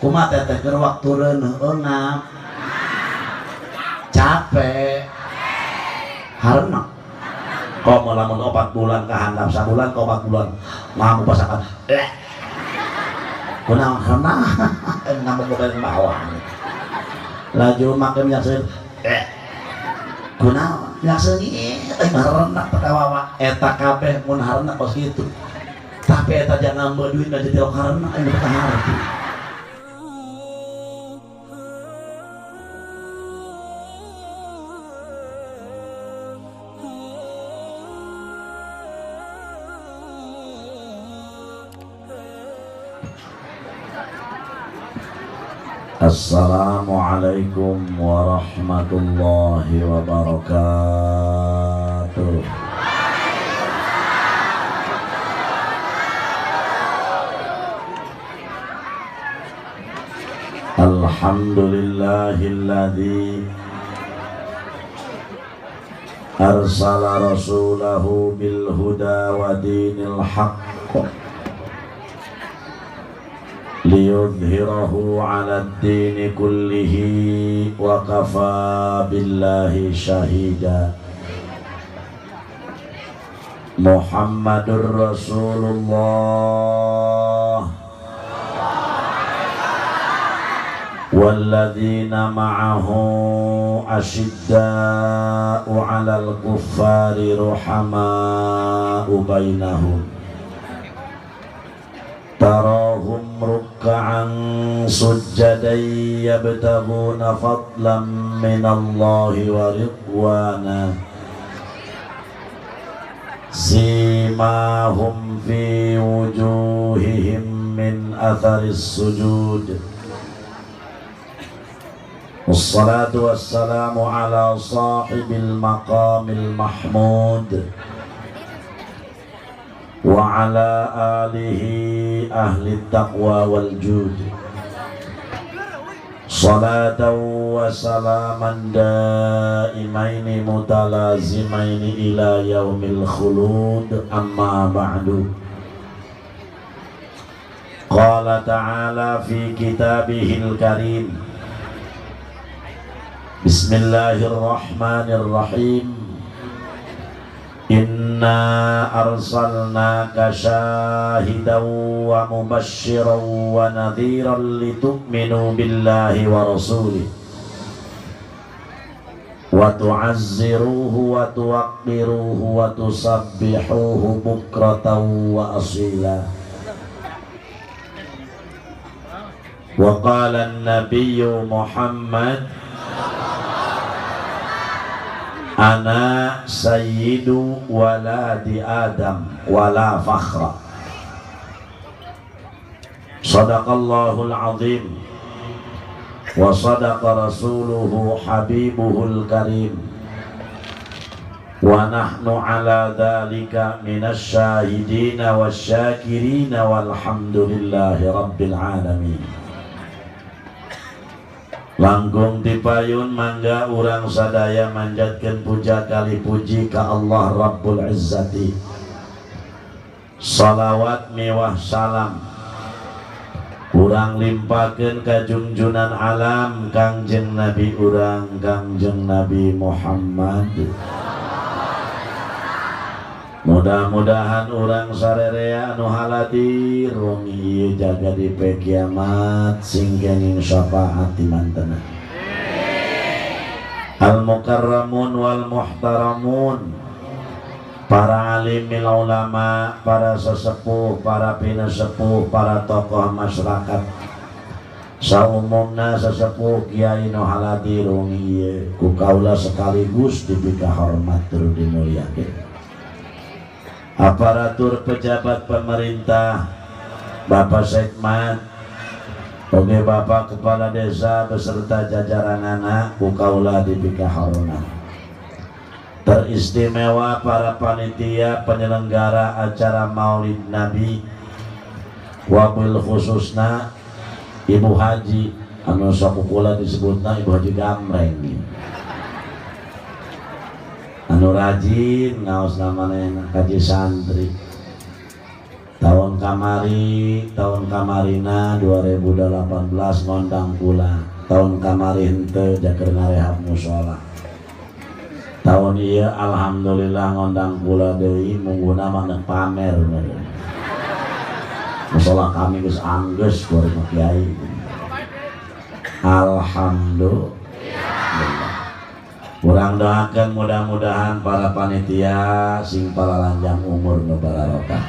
Kumaha teteh keur waktu reuneuh eungap capek hareuna komo lamun 4 bulan kahandap sabulan ka 4 bulan ngamuk pasakan kunaon hareuna ngamuk boga bawang laju make minyak seungit kunaon minyak seungit teh hareuna teh kawawa eta kabeh mun hareuna kos kitu tapi eta jangan ngambil duit aja tilok hareuna aing teu harti. Assalamualaikum warahmatullahi wabarakatuh. Alhamdulillahilladzi arsala rasulahu bil huda wa dinil haqq liyudhhirahu 'ala ad-dini kullihi wa kafa billahi syahida. Muhammadur Rasulullah walladzina ma'ahu asyidda'u 'alal kuffari ruhama'u bainahum tarahum ruk'an sujjadan yabtaghuna fadlan minallahi wa ridwana simahum fi wujuhihim min atharis sujud. Wassalatu wassalamu ala sahibil maqamil mahmud wa ala alihi ahli taqwa wal jud. Salatan wa salaman daimaini mutalazimaini ila yaumil khulud. Amma ba'du. Qala ta'ala fi kitabihil karim. Bismillahirrahmanirrahim. Inna arsalnaka syahidan wa mubasysyiran wa nadhiran litu'minu billahi wa rasulihi wa tu'azziruhu wa tuwaqqiruhu wa tusabbihuhu bukratan wa asila. Wa qala an-nabiyyu Muhammad ana sayyidu waladi Adam wala fakhra. Sadaqallahul azim wa sadaqa rasuluhu habibuhul karim wa nahnu ala dhalika minasyahidina wasyakirina walhamdulillahi rabbil alamin. Langkung tipayun mangga urang sadaya manjatkeun puja kali puji ka Allah Rabbul Izzati. Salawat miwah salam urang limpakeun ka junjunan alam Kangjeng Nabi urang Kangjeng Nabi Muhammad. Mudah-mudahan urang sarerea anu haladir wengi ieu jaga di pe kiamat sing kenging syafaat di mantena. Al mukarramun wal muhtaramun, para alimil ulama, para sesepuh, para pinasepuh, para tokoh masyarakat saumumna sesepuh kiai nu haladir wengi ieu ku kaula sekaligus dipika hormat tur dimuliakeun. Aparatur pejabat pemerintah, Bapak Sekmat, oge Bapak Kepala Desa beserta jajaran anak ku kaula dipika hormat. Teristimewa para panitia penyelenggara acara Maulid Nabi, wabil khususna Ibu Haji anu sok kula disebutna Ibu Haji Gamreng. Anu rajin ngaos namanya kaji santri. Tahun kamari, tahun kamarina 2018 ngondang kula. Tahun kamari henteu jaker ngarehab mushola. Tahun ieu alhamdulillah ngondang kula deui mungguna mah neuk pamer meureun. Mushola kami geus anggeus ku ari kiai. Alhamdulillah. Urang doakan mudah-mudahan para panitia sing palalanjang umur nu barokah.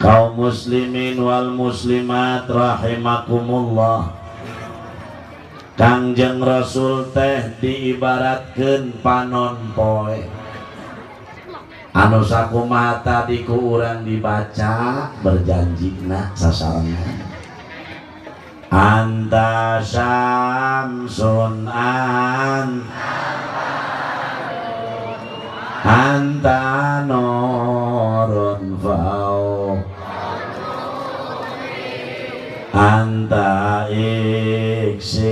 Kaum muslimin wal muslimat rahimakumullah. Kangjeng Rasul teh diibaratkeun panon poe. Anu sakumaha tadi ku urang dibaca berjanjina sasarengan. Anta syamsun anta nurun fauq anta iksir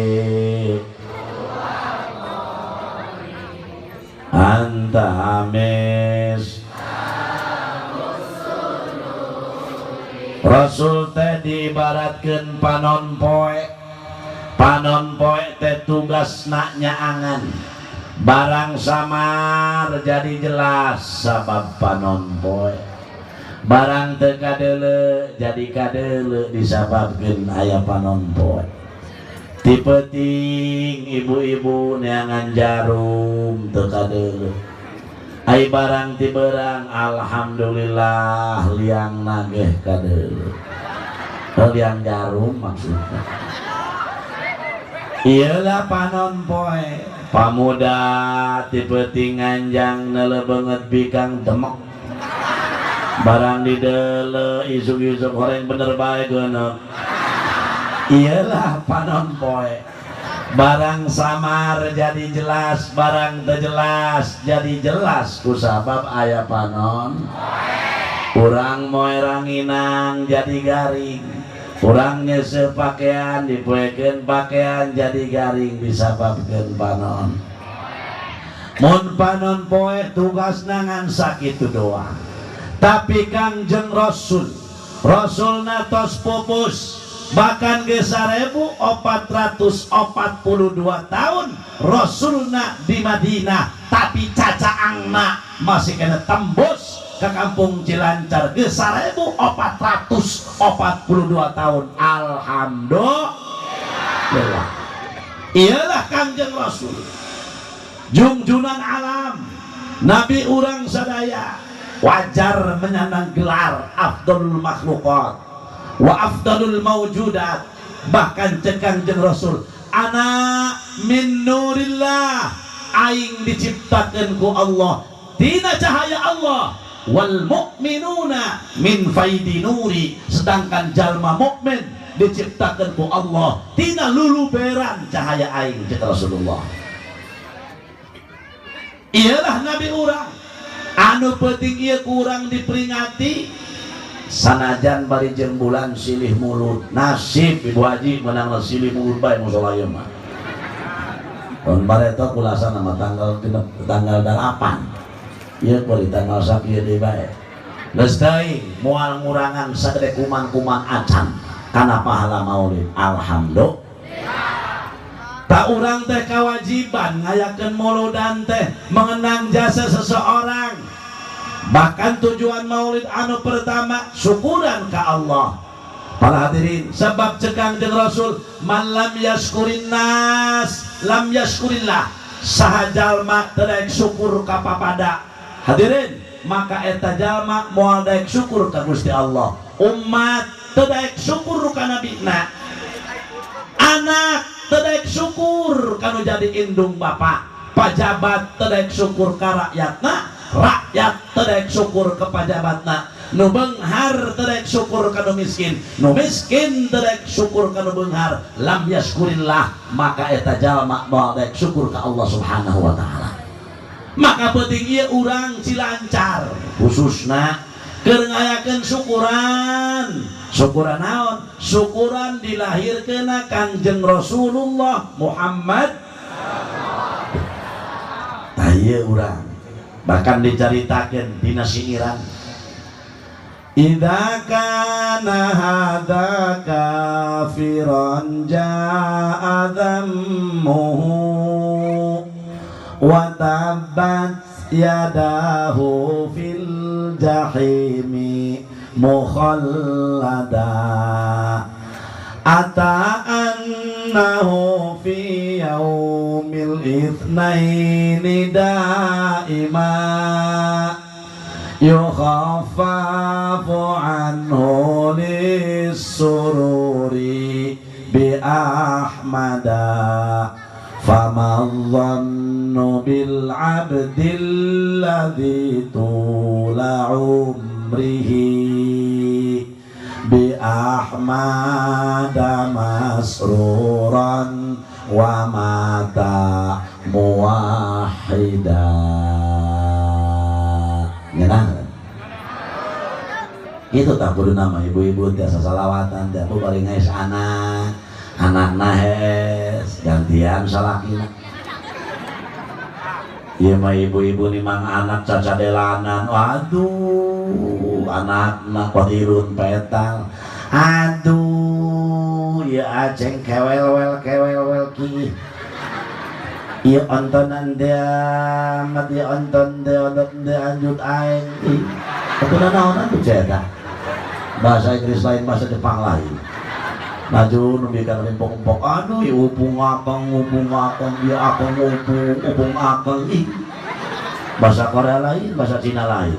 anta mis. Rasul teh diibaratkeun panon poe. Panon poe teh tugasna nyaangan barang samar jadi jelas sabab panon poe. Barang teu kadeuleu jadi kadeuleu disababkeun aya panon poe. Ti peuting ibu-ibu neangan jarum teu kadeuleu. Ai barang ti berang alhamdulillah liang nageh kadeuleu. Liang jarum maksudnya. Iyalah panon poe. Pamuda ti peuting nganjang neuleuh beungeut bikang demek. Barang dideuleu isuk-isuk horeng bener bae geuneuk. Iyalah panon poe. Barang samar jadi jelas, barang teu jelas jadi jelas kusabab aya panon. Urang moe ranginang jadi garing, urang nyeuseuh pakaian dipoekeun pakaian jadi garing disababkeun panon. Mun panon poe tugasna ngan sakitu doang. Tapi Kangjeng Rasul, Rasulna tos pupus. Bahkan ge 1442 tahun Rasulna di Madinah, tapi cacaangna masih kena tembus ke kampung Cilancar ge 1442 tahun. Alhamdulillah. Iyalah Kangjeng Rasul, jungjunan alam, Nabi urang sadaya, wajar menyandang gelar afdalul makhluqat wa afdalul mawjudat. Bahkan cek Kangjeng Rasul, ana min nurillah, aing diciptakeun ku Allah tina cahaya Allah, wal mu'minuna min faidi nuri, sedangkan jalma mukmin diciptakeun ku Allah tina luluberan cahaya aing, cek Rasulullah. Iyalah Nabi urang anu penting ieu kurang diperingati. Sanajan bari jeung bulan silih mulut, nasib Ibu Haji menang silih mulut bae musola ieu mah. Tahun bareto kulasan nama tanggal tanggal 8. Ieu bari tanggal sakieu deui bae. Geus teuing moal ngurangan sagede kuman-kuman acan kana pahala maulid. Alhamdulillah. Tak urang teh kewajiban ngayakeun muludan teh mengenang jasa seseorang. Bahkan tujuan maulid anu pertama syukuran ke Allah. Para hadirin, sebab cek Kangjeng Rasul, man lam yaskurin nas lam yaskurillah, saha jalma teu daek syukur ka papada. Hadirin, maka eta jalma moal daek syukur ka Gusti Allah. Umat teu daek syukur ka nabina. Anak teu daek syukur kanu jadi indung bapak. Pajabat teu daek syukur ka rakyatna, rakyat teu daek syukur ke pajabatna. Nu beunghar teu daek syukur ka nu miskin, nu miskin teu daek syukur ka nu beunghar. Lam yaskurillah, maka eta jalma moal daek syukur ka Allah Subhanahu wa taala. Maka penting ieu urang Cilancar khususna keur ngayakeun syukuran. Syukuran naon? Syukuran dilahirkeunna Kangjeng Rasulullah Muhammad. Tah ieu urang bahkan dicaritakeun dina singiran. Idza kana hadza kafiran jaa dhammuhu wa tabbat yadahu fil jahimi mukhallada ata annahu fi yaumil itsnaini daima yukhaffafu anhu lis-sururi bi ahmada fama dhannu bil abdil ladzi tula umrihi bi ahmada masruran wa mata muwahhida. Nyenang itu tak kudu nama ibu-ibu tiasa salawatan tiap bari ngais anak anak nahes gantian salakina. Ieu mah ibu-ibu nimang anak cacadelanan, waduh anakna kodirun petal, aduh ieu aceng kewelwel kewelwel ki. Ieu ontonan dia mat ieu onton dia onton dia anjut aing. Atuh naon atuh eta? Bahasa Inggris lain, bahasa Jepang lain. Maju nembe kana empok-empok, aduh ieu upung akang ieu akang upung, upung akang ih. Bahasa Korea lain, bahasa Cina lain.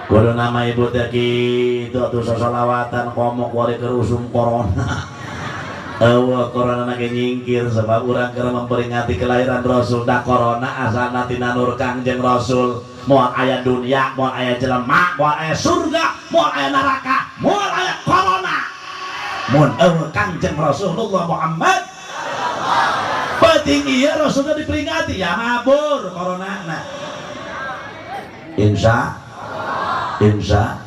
Kudu nama ibu teh kitu atuh sasalawatan komo kuari keur usum corona. Eueuh corona na ge nyingkir sebab urang keur memperingati kelahiran Rasul. Da corona asalna tina nur Kangjeng Rasul. Moal aya dunia, moal aya jelema, moal aya surga, moal aya neraka, moal aya corona. Mun eueuh Kangjeng Rasulullah Muhammad. Penting ieu Rasulna diperingati ya mabur corona na. Insya Insya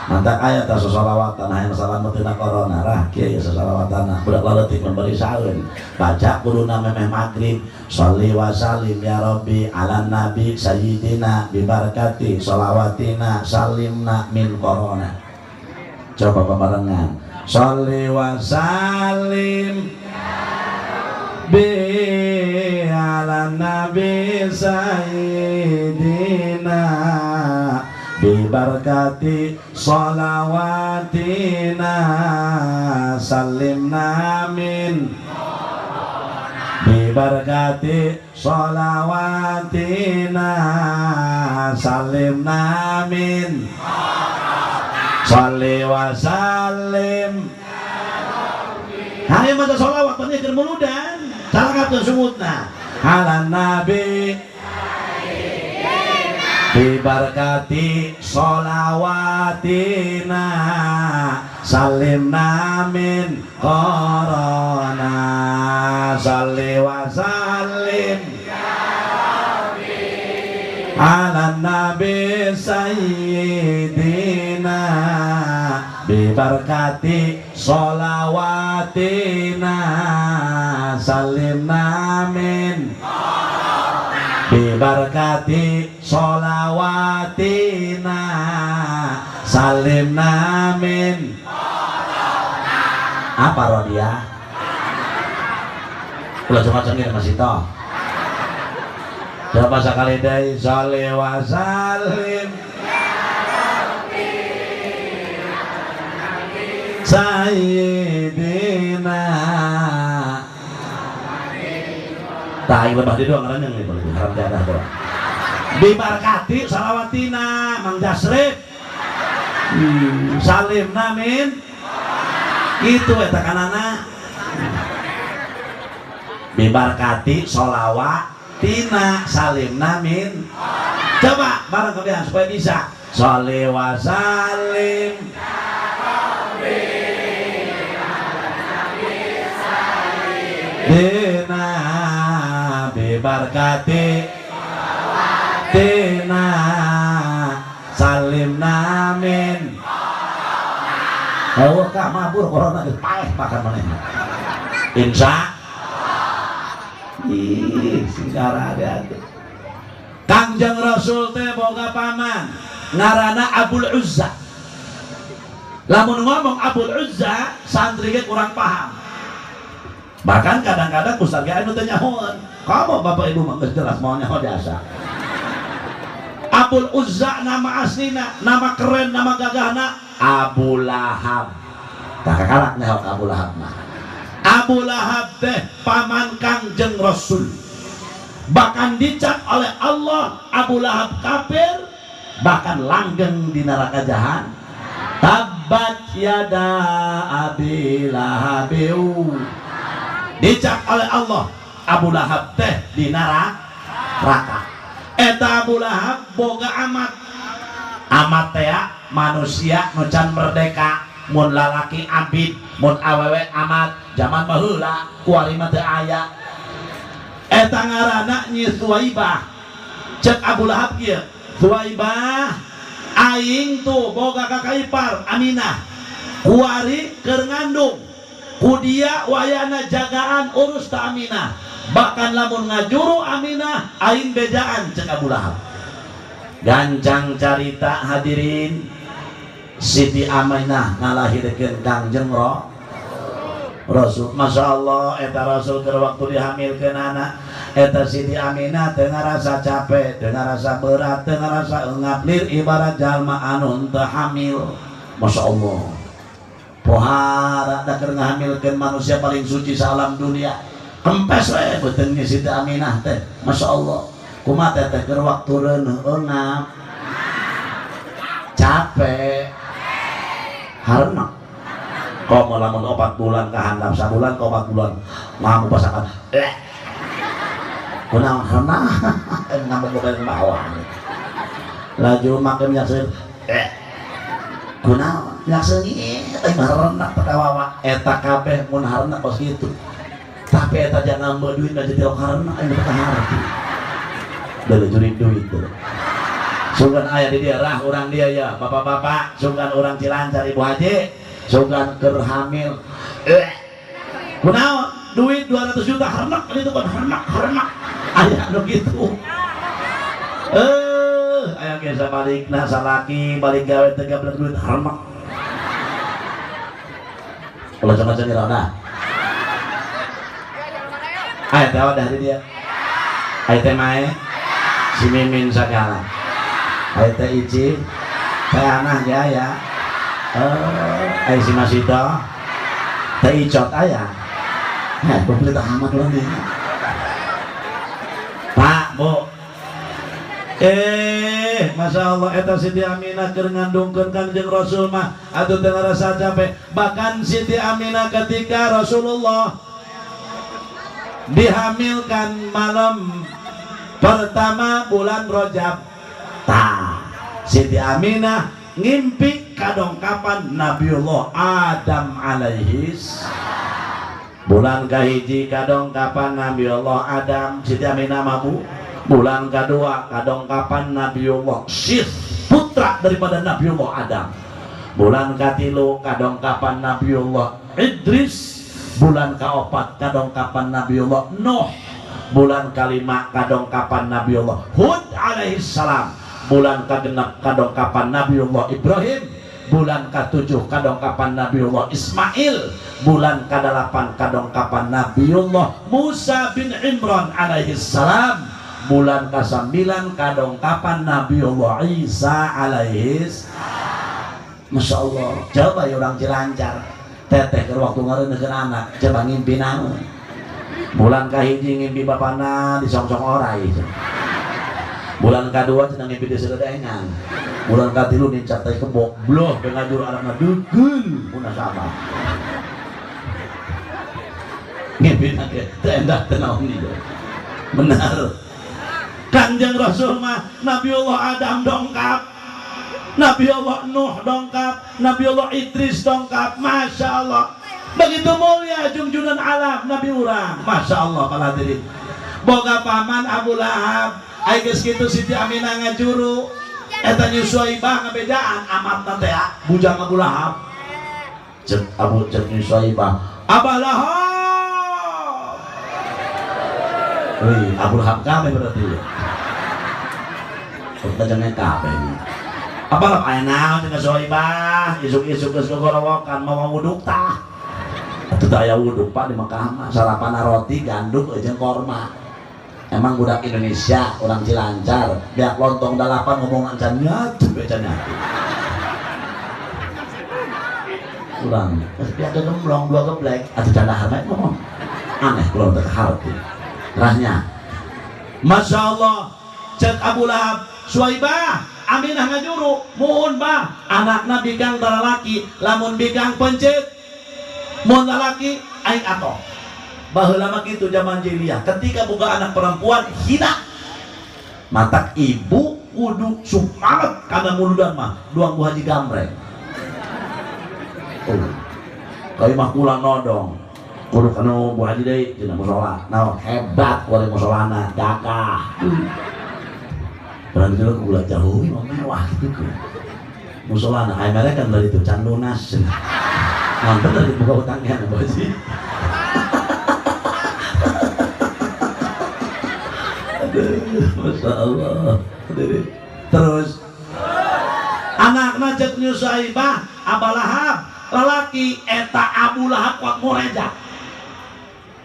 mantak aya ta sasalawatan hayang salamet tina corona rah kieu sasalawatan budak leutik memberi saeun baca kuduna memeh magrib sholli wa salim ya rabbi ala nabi sayyidina bi barakati sholawatina salimna min corona. Coba barengan sholli wa salim bi ala nabi sayyidina bi barakati sholawatina salimna min bi barakati sholawatina salimna min sholli wa salim. Hayo maca sholawat penyeger muludan calakatkeun sungutna ala nabi bi barakati sholawatina salimna min corona sholli wa salim ala nabi sayyidina bi barakati sholawatina salimna min bi barakati sholawatina salimna min. Apa rodia? Ulah cuma cengir masih toh. Coba sekali deui sholli wa salim sayyidina. Tah ieu lebah di doang ngarannya nih haram jadah doang. Bi barakati sholawatina Mang Jasrif. Salimna min. Kitu eta kanana. Bi barakati sholawatina salimna min. Coba bareng kalian supaya bisa. Sholli wa salim dina bi barakati tina salimna min. Eueuh kah mabur corona geus paeh makan manehna. Insya ih sigara ada. Kangjeng Rasul teh boga paman Ngaranna Abul Uzza. Lamun ngomong Abul Uzza, santri ge kurang paham. Bahkan kadang-kadang ustaz ge anu teu nyahoeun. Kamu bapak ibu mah geus jelas mau nyaho jasa. Abul Uzza nama aslina, nama keren, nama gagahna Abu Lahab. Tak kakalak nyaho ka Abu Lahab mah. Abu Lahab teh paman Kangjeng Rasul. Bahkan dicap oleh Allah Abu Lahab kafir, bahkan langgeng di neraka jahan. Tabbat yada Abi Lahabiu. Dicap oleh Allah Abu Lahab teh di neraka. Eta Abu Lahab boga amat. Amat teh manusia nu can merdeka, mun lalaki abid, mun awewe amat. Zaman baheula kuari mah teu aya. Eta ngaranna Nyi Suwaibah. Cek Abu Lahab kieu, Suwaibah aing tuh boga kakak ipar Aminah, kuari keur ngandung, ku dia wayana jagaan urus ta Aminah, bahkan lamun ngajuru Aminah aing bejaan, cek Abu Lahab. Gancang carita hadirin, Siti Aminah ngalahirkeun Kangjeng Rasul. Masya Allah, eta Rasul keur waktu dihamilkeun anak eta Siti Aminah teu ngarasa capek, teu ngarasa berat, teu ngarasa engap, lir ibarat jalma anu teu hamil. Masya Allah, pohara da keur ngahamilkeun manusia paling suci salam dunia, kempes we beuteungnya Siti Aminah teh. Masya Allah, kumaha teh keur waktu reuneuh engap capek hareuna komo lamun 4 bulan kahandap sabulan ke 4 bulan ngamuk pasakan kunaon hareuna ngamuk ke bawah laju make minyak sengit kunaon minyak sengit teh hareuna teh kawawa eta kabeh mun hareuna kos kitu tapi eta jangan ngambil duit aja tilok hareuna aing teu kaharti deuleu jurig duit deuleu. Sugan aya di dia rah urang dia ya bapak-bapak, sugan urang Cilancar ibu haji, sugan keur hamil kunaon duit 200 juta harnak itu kan harnak harnak aya nu kitu aya ge sabalikna salaki balik gawe teu gablek duit harnak ulah macam-macam nyerona aya teh wadah di dia aya teh mae si Mimin sagala aya teh Ici teh anah ge aya aya si Masito teh Icot aya komplit amat urang dieu Pak Bu Masya Allah eta Siti Aminah keur ngandungkeun Kangjeng Rasul mah atuh teu ngarasa capek. Bahkan Siti Aminah ketika Rasulullah dihamilkan malam pertama bulan Rajab, tah Siti Aminah ngimpi kadongkapan Nabiullah Adam alaihis. Bulan kahiji kadongkapan Nabiullah Adam, Siti Aminah mabu. Bulan kedua kadongkapan Nabiullah Syith, putra daripada Nabiullah Adam. Bulan katilu kadongkapan Nabiullah Idris. Bulan kaopat kadongkapan Nabiullah Nuh. Bulan kalima kadongkapan Nabiullah Hud alaihi salam. Bulan kagenep kadongkapan Nabiullah Ibrahim. Bulan katujuh kadongkapan Nabiullah Ismail. Bulan kadalapan kadongkapan Nabiullah Musa bin Imran alaihi salam. Bulan kasambilan kadongkapan Nabiullah Isa alaihi. Masya Allah, coba ya orang Cilancar teteh ke waktu ngareuneukeun anak coba ngimpi naon. Bulan kahiji ngimpi bapana disongsong orai. Bulan kadua cenah ngimpi diseudeungan. Bulan katilu nincak tai kebo, bloh ngajur anakna deugeul munasabah. Ngimpi na ge teu endah teu naon ieu. Benar. Kanjeng Rasul mah Nabiullah Adam dongkap, Nabiullah Nuh dongkap, Nabiullah Idris dongkap. Masya Allah, begitu mulia junjunan alam Nabi urang. Masya Allah para hadirin. Boga paman Abu Lahab, ai geus kitu Siti Aminah ngajuru eta Nyi Suwaibah ngabejaan amatna teh bujang Abu Lahab. Cek Abu cek Nyi Suwaibah, Abu Lahab. Wih, Abu Lahab kabeh berarti ya. Kajangnya kabeh. Apa lah aya naon cenah Suhaibah, isuk-isuk geus gogorowokan mawa wuduk tah. Atuh teu aya wuduk Pak di Mekah mah, sarapan roti gandum jeung korma. Emang budak Indonesia, orang Cilancar, biak lontong dalapan ngomong can nyatu we can nyatu. Urang geus biak gemblong dua geblek, atuh can dahar bae ngomong. Aneh kula teu kaharti. Rahnya. Masya Allah, cek Abu Lahab, Suhaibah, Aminah ngajuru, muhun bah, anakna bikang talalaki, lamun bikang pencet, mun lalaki aing atoh. Baheula mah kitu zaman jahiliyah, ketika boga anak perempuan hina. Matak ibu kudu semangat kana muludan mah, duang Bu Haji Gambreng. Oh. Kayu mah kula nodong. Kudu kanu Bu Haji deui cenah musola. Naon hebat kuari musolana, gagah. Berarti lu kula jauh mah mewah gitu. Musolana aya mereka kan dari itu can lunas. Nah, bener dibuka utangnya Bu Haji. Aduh, Masya Allah. Terus anakna cek Nusaibah, Abu Lahab, lalaki eta Abu Lahab kuat moreja.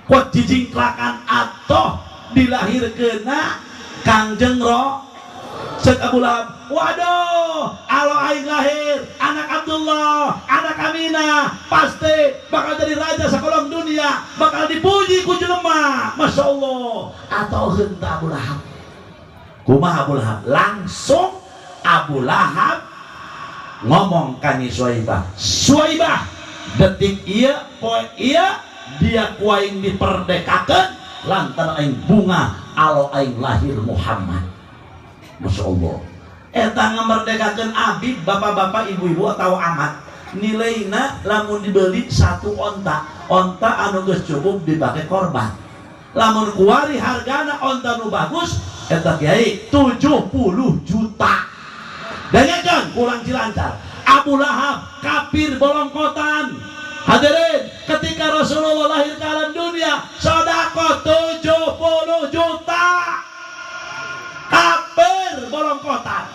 Kuat jijingklakan atoh dilahirkeuna Kangjeng Ro. Cek Abu Lahab, waduh, alo aing lahir anak Abdullah, anak Aminah, pasti bakal jadi raja sakolong dunia, bakal dipuji ku jelema. Masya Allah. Atau henteu Abu Lahab. Kumaha Abu Lahab? Langsung Abu Lahab ngomong ka Nyi Suhaibah. Suhaibah, detik ieu poe ieu dia ku aing diperdekakeun lantaran aing bunga alo aing lahir Muhammad. Masya Allah. Eta ngamerdekakeun abdi bapak-bapak ibu-ibu atau amat nilaina lamun dibeli satu onta, onta anu geus cukup dipake korban. Lamun kuari hargana onta nu bagus eta kiai 70 juta. Dengekeun kurang Cilancar. Abu Lahab kafir bolongkotan. Hadirin, ketika Rasulullah lahir ke alam dunia, sedekah 70 juta. Kafir bolongkotan.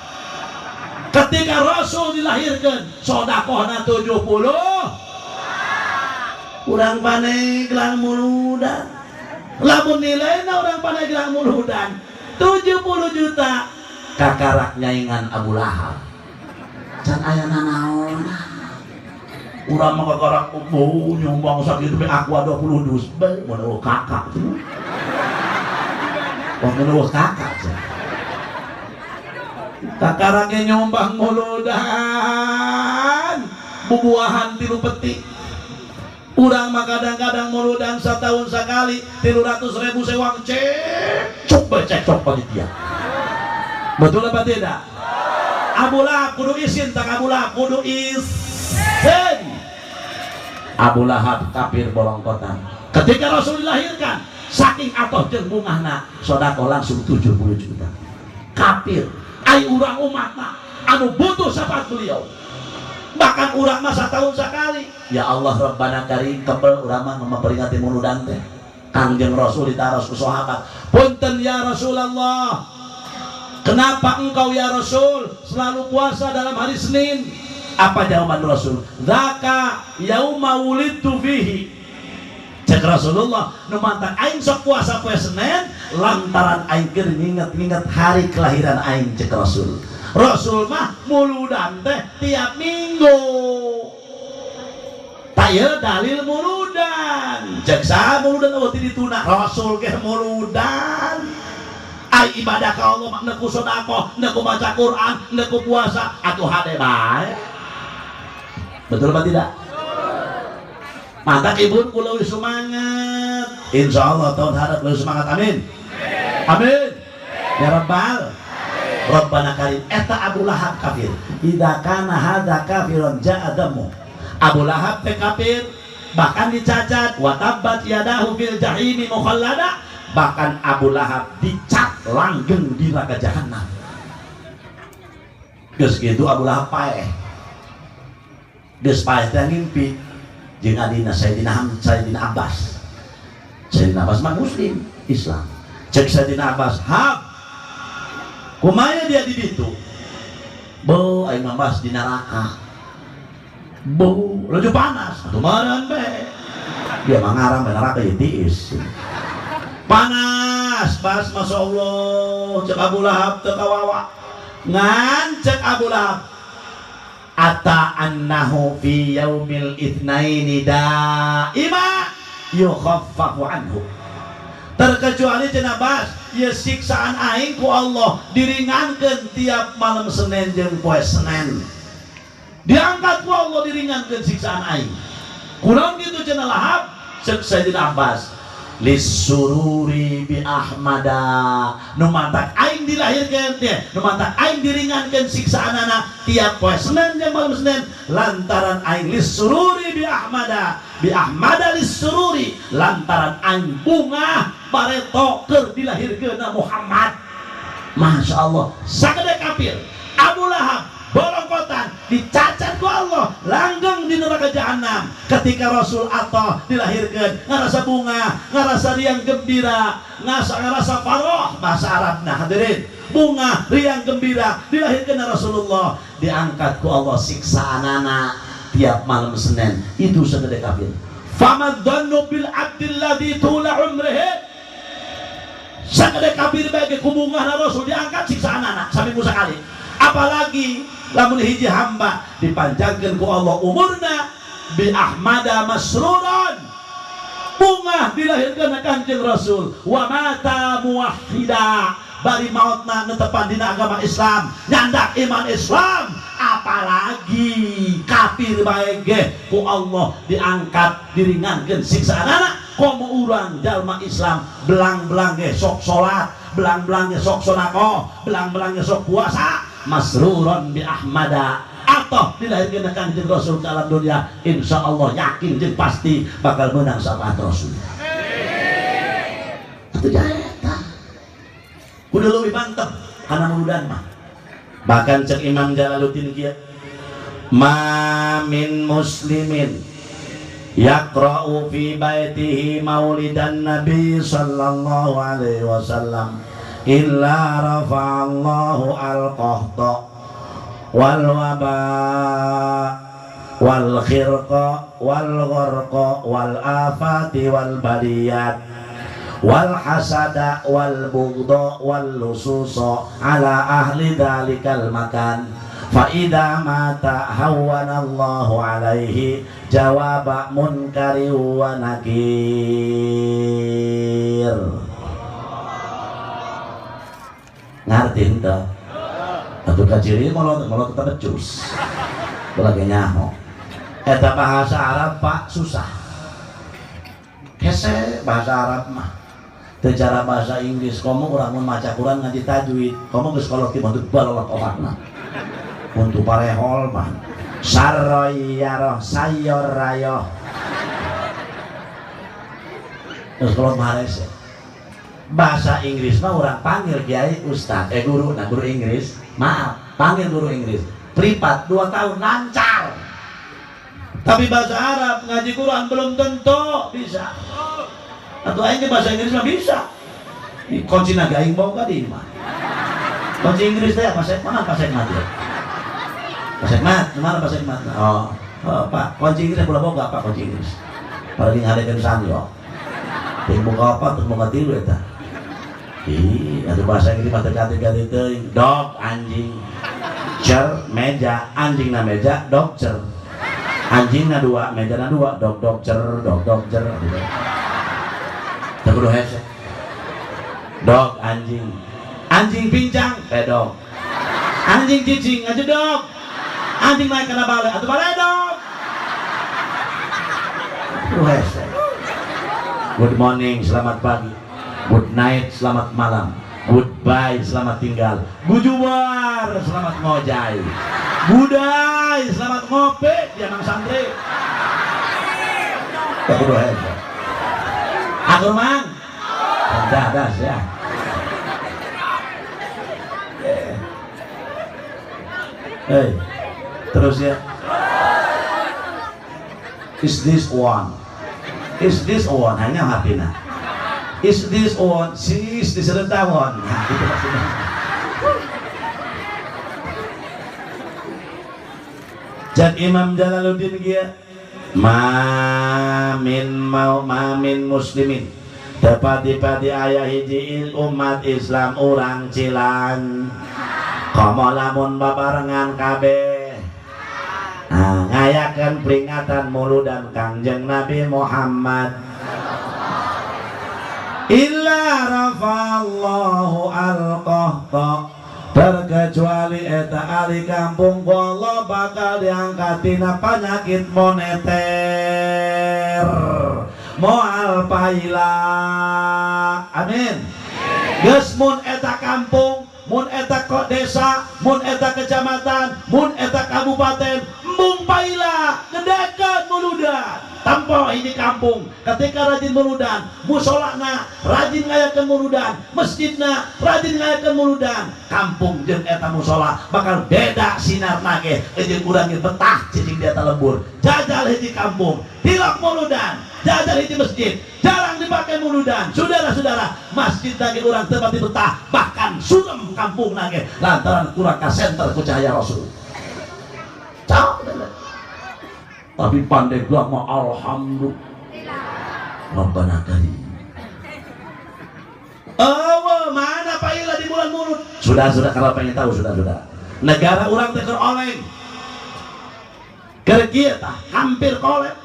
Ketika Rasul dilahirkan, sodakohna 70. Urang Paneglang muludan. Lamun nilaina urang Paneglang muludan 70 juta. Kakarak nyaingan Abu Lahab. Can aya nanaonan. Urang mah kakarak oh, nyumbang sakitu be aqua 20 dus. Bae mun eueuh kakak. Wah mun eueuh kakak. Kakarake nyombang muludan bubuahan 3 peti. Urang mah kadang-kadang muludan setahun sekali 300.000 sewang cekcok bae cekcok panitia. Betul apa tidak? Abu Lahab kudu isin tak Abu Lahab kudu isin. Abu Lahab kafir bolongkotan. Ketika Rasul dilahirkan saking atoh jeung bungahna sedekah langsung 70 juta. Kafir ai urang umatna anu butuh syafaat beliau. Bahkan urang mah setahun sekali. Ya Allah Rabbana karim kebel urang mah memperingati muludan teh. Kangjeng Rasul ditaros ku sahabat, punten ya Rasulullah, kenapa engkau ya Rasul selalu puasa dalam hari Senin? Apa jawaban Rasul? Zaka yauma wulidtu fihi. Cek Rasulullah, nu mantak aing sok puasa poe Senin lantaran aing keur nginget-nginget hari kelahiran aing cek Rasul. Rasul mah muludan teh tiap minggu. Tah ieu dalil muludan. Cek saha muludan eueuh ti dituna? Rasul ge muludan. Ai ibadah ka Allah mah neku sedekah, neku maca Quran, neku puasa, atuh hade bae. Betul apa tidak? Maka ibu ku leuwih semangat. Insya Allah tahun harap leuwih semangat. Amin. Amin. Ya Rabbal. Rabbana karim. Eta Abu Lahab kafir. Idza kana hadza kafirun ja'a damu. Abu Lahab teh kafir, bahkan dicacat wa tabbat yadahu fil jahimi mukhallada. Bahkan Abu Lahab dicat langgeng di neraka jahanam. Geus kitu Abu Lahab paeh. Geus paeh teh ngimpi jeung adina Sayyidina Sayyidina Abbas. Sayyidina Abbas mah muslim, Islam. Cek Sayyidina Abbas, "Hab, kumaya dia di ditu?" Beuh aing mah bas di neraka. Beuh laju panas atuh meureun be. Dia mah ngarang neraka ieu tiis. Panas bas Masya Allah cek Abu Lahab teu kawawa. Ngan cek Abu Lahab ata annahu fi yaumil itsnaini daima yukhaffafu anhu. Terkecuali cenah bas ieu siksaan aing ku Allah diringankeun tiap malam Senin jeung poe Senin. Diangkat ku Allah diringankeun siksaan aing. Kurang gitu cenah Lahab cek Sayyidina Abbas lisururi bi Ahmada nu mantak aing dilahirkeun teh nu mantak aing diringankeun siksaanana tiap poe Senin jeung malam Senin lantaran aing lisururi bi Ahmada bi Ahmada lisururi lantaran aing bungah bareto keur dilahirkeunna Muhammad. Masya Allah sagede kafir Abu Lahab bolongkotan dicacat ku Allah langgeng di neraka jahanam. Ketika Rasul atau dilahirkan ngerasa bunga, ngerasa riang gembira, ngerasa faroh bahasa Arab. Nah hadirin, bunga riang gembira dilahirkan Rasulullah, diangkat ku Allah siksaanana tiap malam Senin. Itu segede kafir. Famad dhannu bil abdil ladzi tula umrihi. Segede kafir bagi ku bungahna Rasul diangkat siksaanana saminggu sekali. Apalagi lamun hiji hamba dipanjangkeun ku Allah umurna bi Ahmada masruran bungah dilahirkeun Kanjeng Rasul wa mata muwahhida bari mautna netepan dina agama Islam nyandak iman Islam. Apalagi kafir bae ge ku Allah diangkat diringankeun siksaanana. Komo urang jalma Islam belang-belang ge sok salat, belang-belang ge sok sedekah, belang-belang ge sok puasa, masruron bi Ahmada atau dilahirkan Kanjeng Rasul ke alam dunia, insya Allah yakin jeung pasti bakal menang syafaat Rasul. Atuh jaeta kudu leuwih mantep kana muludan mah. Bahkan cek Imam Jalaluddin kieu, ma min muslimin yaqra'u fi baitihi maulidan nabi sallallahu alaihi wasallam illa rafa'allahu al-qahta wal waba wal khirqa wal gharqa wal afati wal baliyat wal hasada wal bughdha wal lususa ala ahli dalikal makan fa idza mata hawwanallahu alaihi jawaba munkari wa nakir. Ngerti henteu? Atuh kaciri molot molot tetep becus. Lagi nyaho. Eta bahasa Arab Pak susah. Hese bahasa Arab mah. Teu cara bahasa Inggris komo urang mun maca Quran ngaji tajwid, komo geus kolot ti bentuk balolot obatna. Untuk parehol mah. Sarroyaroh sayor rayoh. Terus kolot mah hese. Bahasa Inggris mah orang panggil kiai ustad, guru, nah guru Inggris, maaf, panggil guru Inggris, privat 2 tahun lancar. Tapi bahasa Arab ngaji Quran belum tentu bisa. Atau aing bahasa Inggris mah bisa. Kunci naga aing boga di mah. Kunci Inggris teh Pak mana Pak Sekmat ya? Pak Sekmat, mana Pak Sekmat? Oh, oh Pak, kunci Inggris pula boga Pak kunci Inggris. Paling ngadekeun sanyo. Ting boga apa terus boga tilu eta. Ih, atuh bahasa Inggris mah teu kati-kati teuing. Dog anjing, chair meja, anjing na meja, dog chair. Anjing na dua, meja na dua, dog dog chair, dog dog chair. Teu kudu hese. Dog anjing. Anjing pincang, pedog. Anjing cicing, aja dog. Anjing naik kana bale, atuh bale dog. Kudu hese. Good morning, selamat pagi. Good night, selamat malam. Goodbye, selamat tinggal. Gujubar, selamat ngojai. Budai, selamat ngopi, dia mang santri. Tak kudu hese. Atur mang. Dah, dah, ya. Hey, terus ya. Is this one? Is this one? Hanya hatinya. Is this one? Sis diserta one. Nah, itu maksudnya. Cek Imam Jalaluddin kieu, ma min mau ma min muslimin, tepati-pati aya hiji umat Islam urang Cilan komo lamun babarengan kabeh ngayakeun peringatan muludan Kangjeng Nabi Muhammad illa rafallahu al-qahta, terkecuali eta ahli kampung Allah bakal diangkat tina penyakit moneter moal paila. Amin. Geus mun eta kampung, mun eta kok desa, mun eta kecamatan, mun eta kabupaten, embung paila gedekeun muludan. Tampo ini kampung ketika rajin muludan, musolana rajin ngayakeun muludan, masjidna rajin ngayakeun muludan, kampung jeung eta musola bakal beda sinarna ge jeung urang ge betah cicing di eta lembur. Jajal hiji kampung tilok muludan, jajal hiji masjid jarang dipakai muludan. Saudara-saudara, masjid lagi urang teu pati betah, bahkan surem kampung nage lantaran kurang ka senter ku cahaya Rasul. Cau. Tapi pandai gua mah alhamdulillah Rabbana karim. Oh, mana paila di bulan mulut? Sudah kalau pengen tahu sudah. Negara urang teh keur oleng. Keur kieu tah hampir kolep.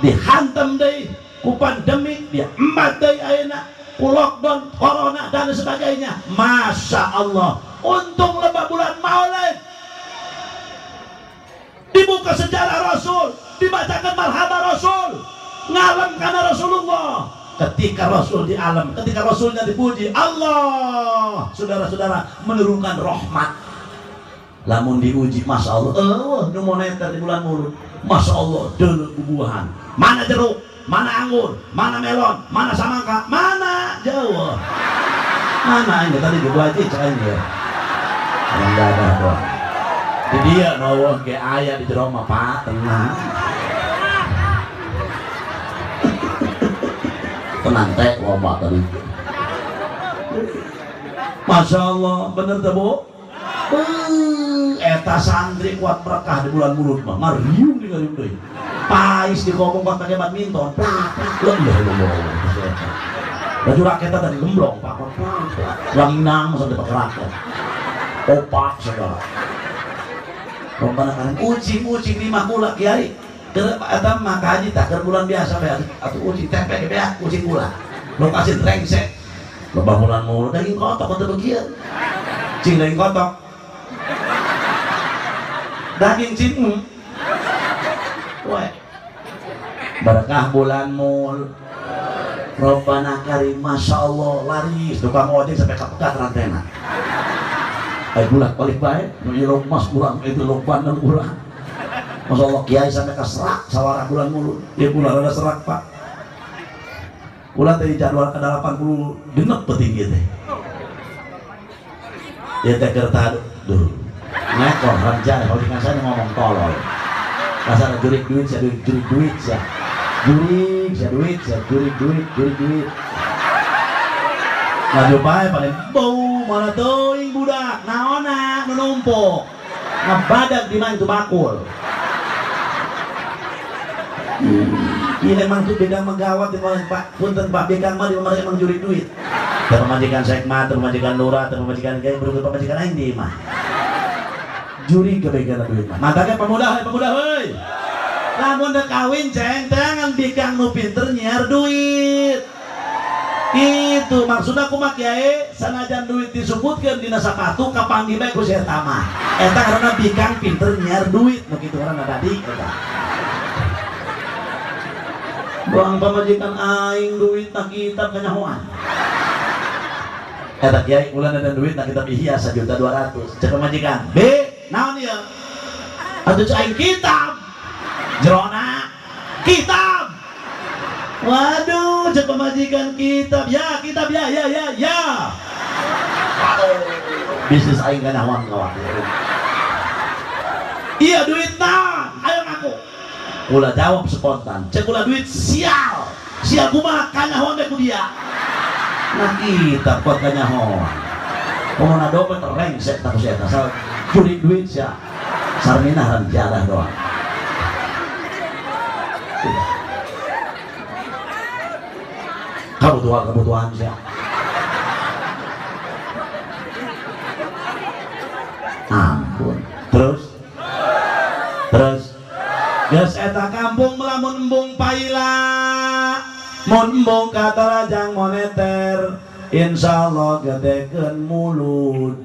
Dihantam deui ku pandemi, dia embat deui ayeuna ku lockdown, corona dan sebagainya. Masya Allah, untung lebah bulan Maulid. Dibuka sejarah Rasul, dibacakan marhaba Rasul, ngalem karena Rasulullah. Ketika Rasul di alam, ketika Rasulnya dipuji, Allah, saudara-saudara, menurunkan rahmat. Lamun diuji, Masya Allah, nu moneter di bulan mulut, Masya Allah, deuleu bubuahan. Mana jeruk, mana anggur, mana melon, mana samangka, mana jauh. Mana ini tadi bubuah aja cek aja. Enggak ada doang. Di dia nawah ge aya di jero mah Pak, tenang. Tenang teh loba tadi. Masya Allah, bener teh Bu? Eta santri kuat berkah di bulan mulut mah, ngariung di ngariung deui. Pais dikomong kuat pakai badminton. Plak plak. Leuh. Baju rakyat tadi gemblong, Pak. Wanginang sampai pakai rakyat. Opak segala. Rombana kan ucing-ucing lima kula kiai. Keur eta mah kaji tah keur bulan biasa bae atuh ucing tempe ge beak ucing kula. Lokasi rengsek. Loba bulan mulut daging kotok teu begieu. Cing daging kotok. Daging cing. Wae. Berkah bulan mul. Robbana karim, Masya Allah, laris tukang ojek sampai kapegat rantena. Bulan balik bae, nu ieu mas urang, itu lok bandeng urang. Masya Allah, kiai sampai kaserak sawara bulan mulut. Ieu bulan ada serak, Pak. Ulah teh jadwal ke 80 genep petinggi teh. Ieu teh keur duh. Ngekor renjana kalau saya ngomong tolol. Kasar jurik duit, sia jurik duit sia. Jurik sia duit, sia jurik duit, jurik duit. Maju bae paling bau mana teuing budak naonna nu numpuk ngebadak di mana itu bakul. Ini emang tuh beda menggawat di mana Pak, punten Pak beda mah di mana emang jurik duit. Teu pamajikan sekma, teu pamajikan lurah, teu pamajikan kiai, berikut pamajikan aing di imah. Juri kebegalan duit mah. Matanya pemuda heuy, pemuda heuy. Lamun dek kawin ceng, jangan bikang nu pinter nyiar duit. Itu maksudna kumaha kiai, sanajan duit disebutkeun dina sapatu kapanggih bae ku si eta mah. Eta karena bikang pinter nyiar duit, nu kitu ngaranna tadi eta. Buang pamajikan aing duit tak kitab kanyahoan. Eta kiai ulah ada duit tak kitab ihya 1.200.000. Cek pamajikan, "B, naon ieu?" Atuh cek aing kitab. Jerona kitab. Waduh, cek pamajikan kitab. Ya, kitab ya, ya, ya, ya. Waduh, bisnis aing kanyahoan kawan. Iya duit naon? Ayo ngaku. Kula jawab spontan. Cek kula duit sial. Sial kumaha kanyahoan bae ku dia. Nah kitab kuat kanyahoan. Komo na dompet rengsek tak ku si eta. Sal jurik duit sia. Sarminah ziarah doang. Kebutuhan-kebutuhan sih. Ampun. Terus geus eta kampung melamun embung paila mun embung katarajang moneter insyaallah gedekeun mulut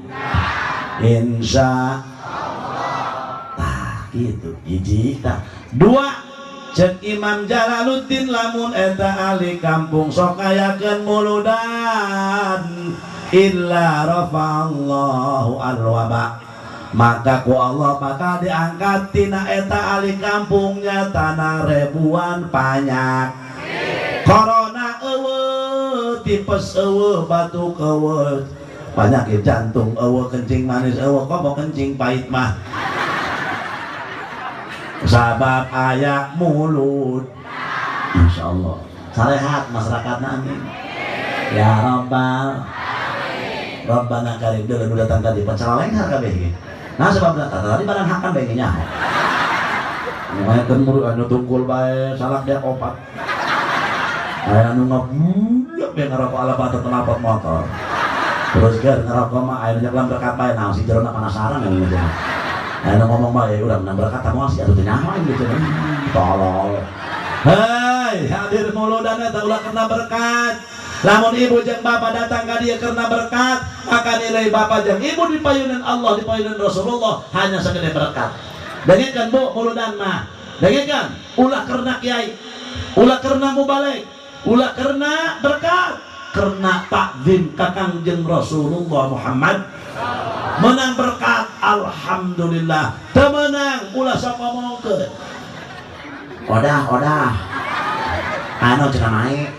insya Allah. Tah gitu hiji tah dua cek Imam Jalaluddin lamun eta ahli kampung sok ngayakeun muludan illa rafa'allahu alwaba maka ku Allah bakal diangkat tina eta ahli kampungnya tanah ribuan panyak corona eueuh tipes eueuh batuk eueuh penyakit jantung eueuh kencing manis eueuh komo kencing pahit mah sabab aya mulut. Insyaallah sarehat masyarakatna amin ya rabbal rabbana karim. Deuleu nu datang tadi pacalalengher kabeh ge. Nah sebab tadi barang hakan bae nyaho. Ngayakeun mulut anu tungkul bae salak dia opat. Aya anu ngabulek bae ngarokok ala batu knalpot motor. Terus ger ngarokok mah aya nu berkat bae naon sih jerona penasaran yang gitu. Aya nu ngomong bae urang menang berkat moal sih atuh teu nyaho aing gitu. Tolol. Hei, hadir muludan eta ulah kena berkat. Lamun ibu jeung bapak datang ka dieu karena berkat, maka nilai bapak jeung ibu di payunan Allah, di payunan Rasulullah hanya segede berkat. Dengekeun bu muludan mah. Dengekeun, ulah karena kiai, ulah karena mubalig, ulah karena berkat, karena takzim ka Kangjeng Rasulullah Muhammad. Menang berkat, alhamdulillah. Teu meunang ulah sok ngomongkeun. Odah, odah. Anu cenah naik.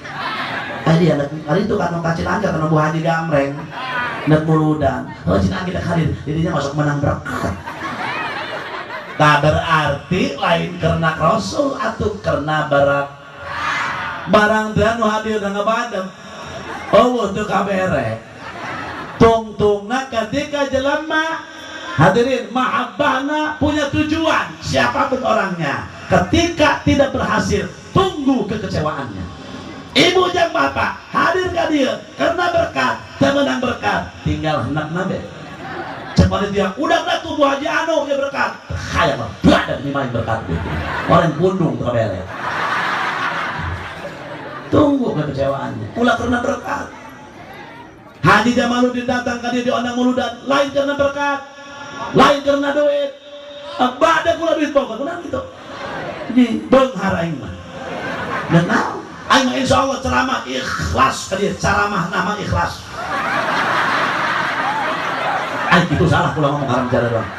Dia hari itu kan kacil aja kan Bu Haji Gamreng nek muludan. Oh cenah kita hadir, jadinya masuk menang berkat. Tak berarti lain karena Rasul atau karena berat. Barang teh nu hadir da ngabadem. Eueuh teu kabere. Tungtungna ketika jelema hadirin mahabbahna punya tujuan siapapun orangnya. Ketika tidak berhasil, tunggu kekecewaannya. Ibu jeung bapak hadir ka dieu karena berkat, teu meunang berkat, tinggal hendak nabe. Cek panitia, udah lah tuh Bu Haji anu dia berkat. Hayang mah badan main berkat gitu. Orang pundung teu kabere. Tunggu kekecewaannya. Ulah karena berkat. Haji Jamaluddin datang ka dieu diondang muludan, lain karena berkat, lain karena duit. Bada kula duit boga, kunaon kitu? Di beunghar aing mah. Dan naon? Aing insya Allah ceramah ikhlas ka dieu, ceramah nama ikhlas. Aing itu salah kula ngomong haram jalan doang.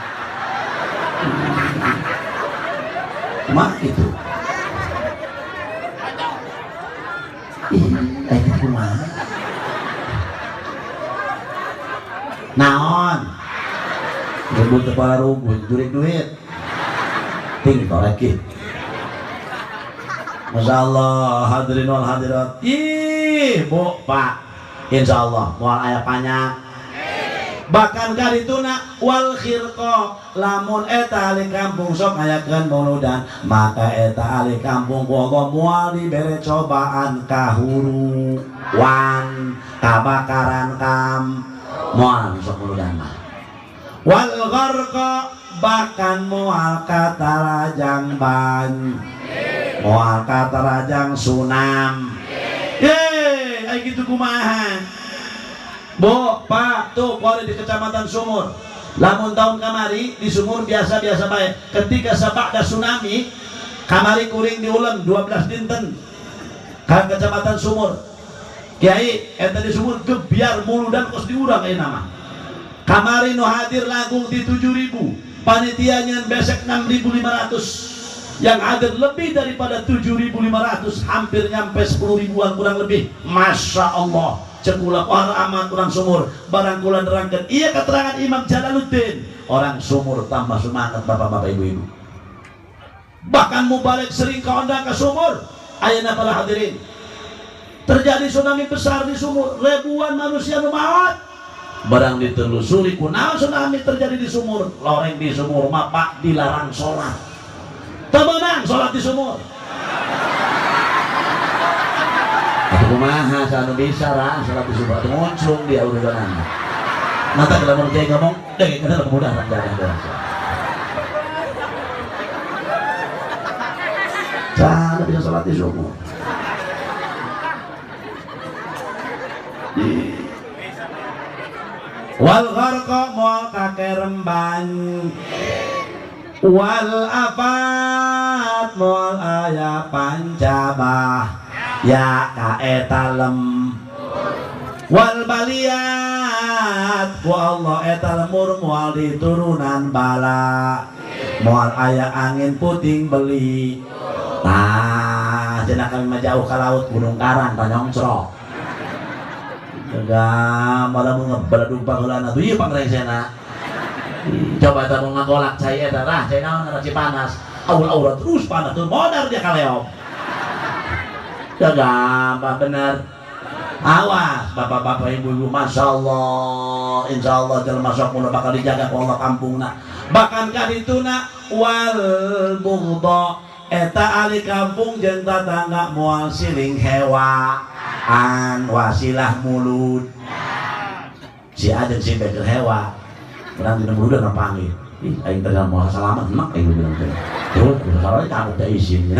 Mah itu. Ih, aing itu kumaha? Naon? Ribut kepala rubuh, jurik duit. Ting torek. Masya Allah, hadirin wal hadirat. Ih, bu, pak, insya Allah moal aya panyak. Bahkan karituna wal khirqa lamun eta ahli kampung sok ngayakeun muludan, maka eta ahli kampung ku Allah moal dibere cobaan kahuruan, kabakaran kam, moal sok muludan mah. Wal gharqa bahkan moal katarajang ban, moal katarajang tsunami. Yeay, ai kitu kumaha? Bu, Pak, tuh kuari di Kecamatan Sumur. Lamun tahun kamari di Sumur biasa-biasa bae. Ketika sabada tsunami, kamari kuring diulang 12 dinten ka Kecamatan Sumur. Kiai, eta di Sumur gebyar muludan kos diurang ayeuna mah. Kamari nu hadir langkung di 7.000, panitianya besek 6.500. Yang hadir lebih daripada 7.500, hampir nyampe 10 ribuan kurang lebih. Masya Allah. Cekula orang amat orang Sumur barang kula nerangkeun iya keterangan Imam Jalaluddin orang Sumur tambah semangat bapak-bapak ibu-ibu. Bahkan mubalig sering kaondang ke Sumur. Ayeuna para hadirin, terjadi tsunami besar di Sumur, ribuan manusia nu maot. Barang ditelusuri kunaon tsunami terjadi di sumur, loreng di sumur mah Pak dilarang sholat. Teu meunang sholat di sumur. Atuh kumaha anu bisa ra sholat di sumur atuh ngunclung dia urusanana. Mata lamun kiai ngomong deh kenal kemudahan jangan. Cara bisa sholat di sumur. Wal gharqa moal kakeremban wal afat moal aya pancabah ya ka eta lem wal baliyat ku Allah eta lemur moal diturunan bala moal aya angin puting beli. Nah cenah kami mah jauh ka laut Gunung Karang tanyongcrok. Enggak, malah mau ngebeladung panggilan atuh ieu pangrengsena. Coba eta mau ngagolak cai eta rah, cai naon ngaran panas. Aur-aur terus panas tuh modar dia kaleop. Ya gampang bener. Awas bapak-bapak ibu-ibu, Masya Allah, insya Allah jelema sok mun bakal dijaga ku Allah kampungna. Bahkan kadituna wal bughdha eta ahli kampung jeung tatangga moal siling hewa. An wasilah mulut si A jeung si B keur hewa urang dina mulut udah panggil ih aing teh moal salaman enak aing bilang teh terus salaman kamu teh izin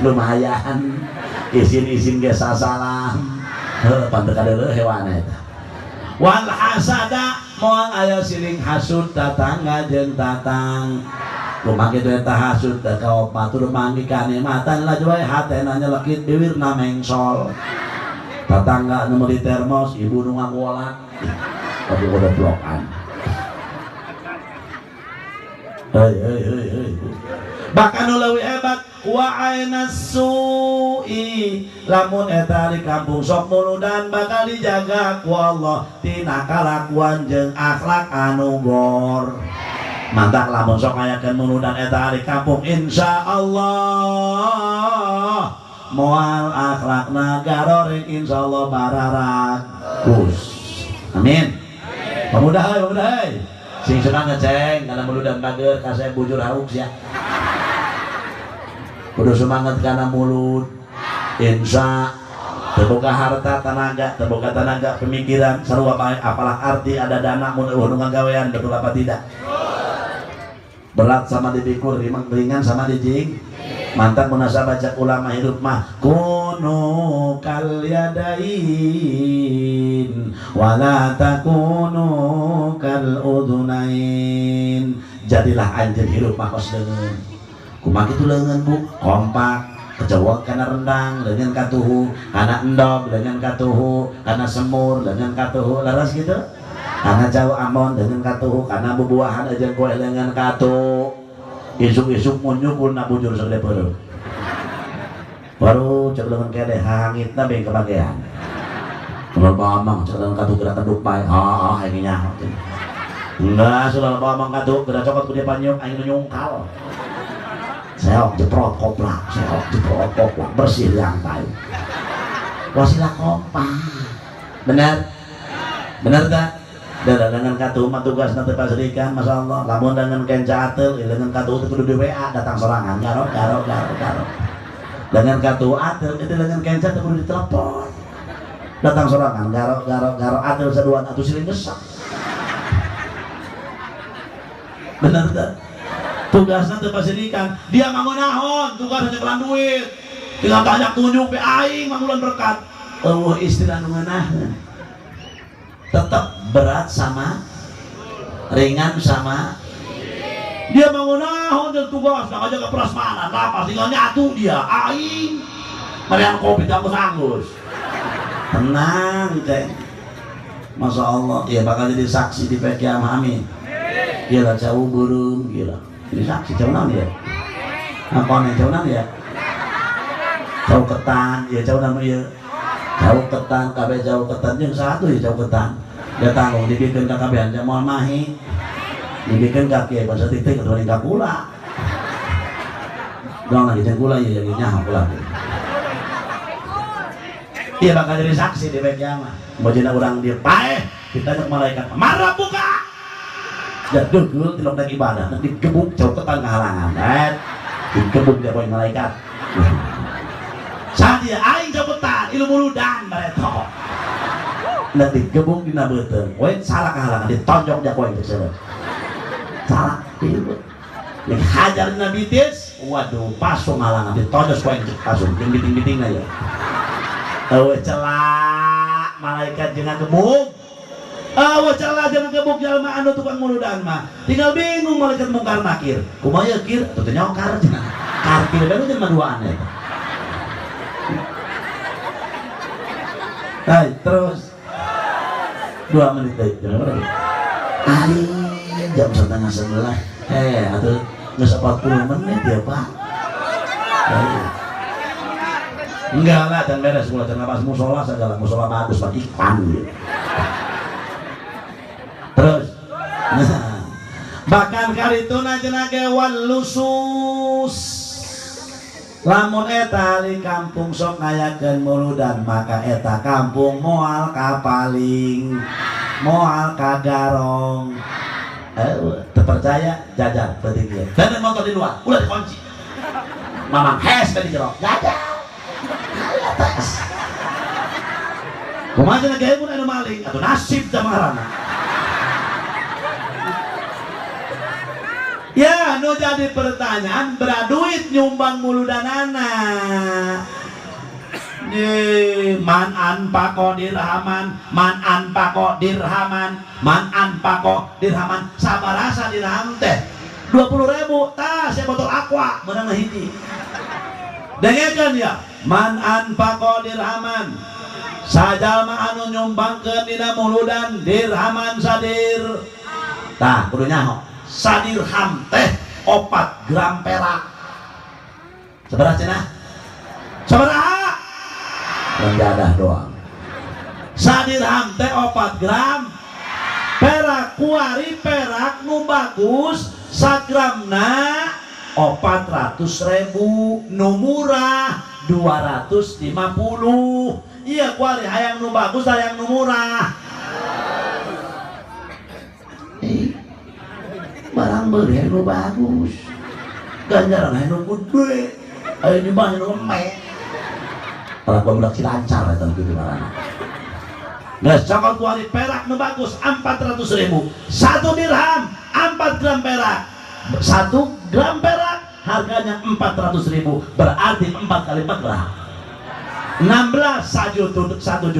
lumayan izin-izin ge sasalam heuh pantes kadeuleuh hewana eta wal hasada moal aya siling hasud tatangga jeung tatang kumaha kitu eta hasud teh ka batur manggih kanikmatan laju wae hatena nyelekit biwirna mengsol. Tetangga nu meuli termos ibu nu ngagolak tapi udah blokan. Hei hei hei hei. Bahkan nu leuwih hebat wa ainas su'i lamun eta di kampung sok muludan bakal dijaga ku Allah tina kalakuan jeung akhlak anu gor. Mantak lamun sok ngayakeun muludan eta di kampung insyaallah moal akhlakna garoring insyaallah bararakus. Amin. Pemuda heuy, pemuda heuy. Sing semangat ceng kana muludan bager kasep bujur hauk sia. Kudu semangat kana mulut. Insya terbuka harta tenaga, terbuka tenaga pemikiran sarua bae apalah arti ada dana mun eueuh nu ngagawean betul apa tidak? Berat sama dipikul, ringan sama dijing. Mantap munasabah cak ulama hidup mah kunu kal yadain wala takunu kal udunain. Jadilah anjeun hidup mah kos leungeun. Kumaha kitu leungeun bu? Kompak, kejawab kana rendang, leungeun katuhu, kana endog, leungeun katuhu, kana semur, leungeun katuhu, leres gitu. Kana jauh ambon leungeun katuhu, kana bubuahan jeung kue leungeun katuhu. Isuk-isuk munyukul na bujur segede peureum. Baru cek leungeun kede hangitna beng kebagean. Kalau bamang cek leungeun katuh gerak keduk bae. Oh, aing nyaho. Enggak, sudah bamang katuh gerak cokot ku dia panyuk aing nu nyungkal. Seok jeprot koplak, seok jeprot koplak bersih lantai. Wasilah kompak. Benar? Benar tak? Dan dengan katuh mah tugasna teu pasrikan masyaallah. Lamun dengan kenca ateul, dengan katuh teu kudu di WA datang sorangan garok garok garok garok. Dengan katuh ateul itu dengan kenca teu kudu ditelepon. Datang sorangan garok garok garok ateul saduan atuh siling gesak. Benar tak? Tugasna teu pasrikan. Dia mangunahon, tugasna nyekelan duit. Tinggal banyak tunjuk pe aing mangulan berkat. Eueuh istilah nu ngeunaheun. Tetap berat sama ringan sama dia mengunahon dan tugas nak aja ke prasmanan lapas tinggal nyatu dia aing meriang kopi anggus-anggus tenang ceng Masya Allah dia bakal jadi saksi di PK amin gila jauh burung gila jadi saksi jauh naon ya apa nih jauh naon ya jauh ketan ya jauh naon ya jauh ketan kabeh jauh ketan yang satu ya jauh ketan dia tanggung dibikin ka kabehan moal mahi dibikin ka kiai basa titik atau ka kula dong lagi jeung kula ya jadi nyaho kula dia bakal jadi saksi di baik kiamat bojona urang dia paeh Ditanya ke malaikat, "Marah buka." Ya degeul tilok dek ibadah, nanti digebuk coketan kahalangan. Digebuk dia poin malaikat. Sadia aing coketan ilmu muludan bareto. Nanti digebuk dina beuteung. We salah kahalangan ditonjok dia poin teh. Salah ieu. Nek hajar dina bitis, waduh pasung halangan ditonjok poin pasung jeung biting-bitingna ya. Eueuh celak malaikat jeung gebuk. Awa celah jangan gebuk jalma anu tukang muludan mah. Tinggal bingung malaikat mungkar nakir. Kumaha ye kir atuh teu nyokar cenah. Karkir bae jelema duaan eta. Hai, terus 2 menit deui. Ari jam 10:30. Atuh geus 40 menit ya, Pak. Enggak lah, dan beres mula cenah pas musola segala musola bagus Pak Ikhwan gitu. Terus nah, bahkan karituna cenah ge walusus lamun eta di kampung sok ngayakeun muludan maka eta kampung moal kapaling moal kagarong. Terpercaya jajan penting dia dan motor di luar ulah dikunci mamang hes di jero jajan tes kumaha cenah ge mun anu maling atuh nasib jamarana. Ya, nu jadi pertanyaan beraduit nyumbang muludanana. Man anfaqo dirhaman, man anfaqo dirhaman, man anfaqo dirhaman. Sabarasa dirham teh 20.000, tah sia botol aqua meunang hiji. Dengekeun ya, man anfaqo dirhaman. Sajalma anu nyumbangkeun dina muludan dirhaman sadir. Tah kudu nyaho. Sadirham teh 4 gram perak. Sabaraha cenah? Sabaraha? Renjadah doang. Sadirham teh 4 gram perak. Kuari perak nu bagus sagramna 400.000, nu murah 250. Iya kuari hayang nu bagus hayang nu murah. Barang beli nu bagus ganjaran nu gede ayo nyumbang nu leme kalau gua budak si lancar eta kitu ngaranna. Geus cokot kuari perak nu bagus 400.000, 1 dirham 4 gram perak, 1 gram perak harganya 400.000, berarti 4 kali 4 berapa? 16. 1.600.000.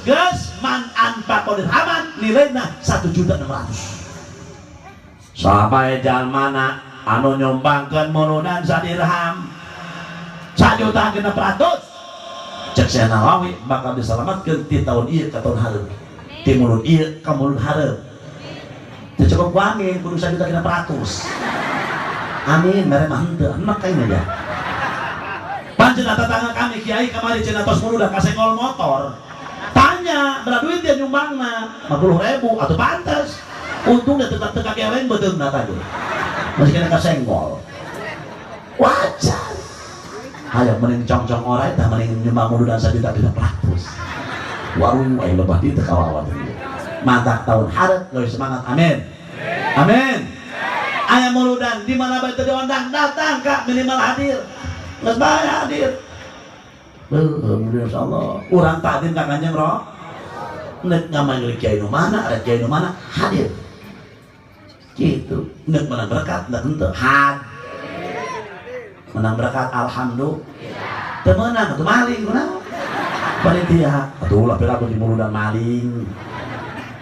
Geus man anfaqo dirhaman nilainya 1.600.000. Sampai jalmana anu nyumbangkeun muludan sadirham 1.600.000 cek Syekh Nawawi bakal diselamatkeun ti tahun ieu ka tahun hareup, ti mulud ieu ka mulud hareup. Teu cukup ku amin kudu 1.600.000. Amin mere mah henteu enak kain aja. Panjenengan tetangga kami kiai kamari cenah tos muludan kasenggol motor. Tanya berapa duit dia nyumbangna? 50.000 atuh pantes. Untungnya tetap teka geleng betul nggak tadi masih kena kesenggol wajar. Ayo mending cong-cong orang itu mending nyumbang muludan 1.600.000 warung ayo lebah di tekawawan mantap tahun harap lebih semangat. Amin amin. Ayah muludan di mana bae teu diundang datang kak minimal hadir geus bae hadir. Insyaallah urang takdim ka Kanjeng Roh nek ngamanggil kiai nu mana ada kiai nu mana hadir gitu. Nek menang berkat nek henteu had menang berkat alhamdulillah. Teu meunang atuh maling kunaon panitia atuh ulah piraku di muludan maling.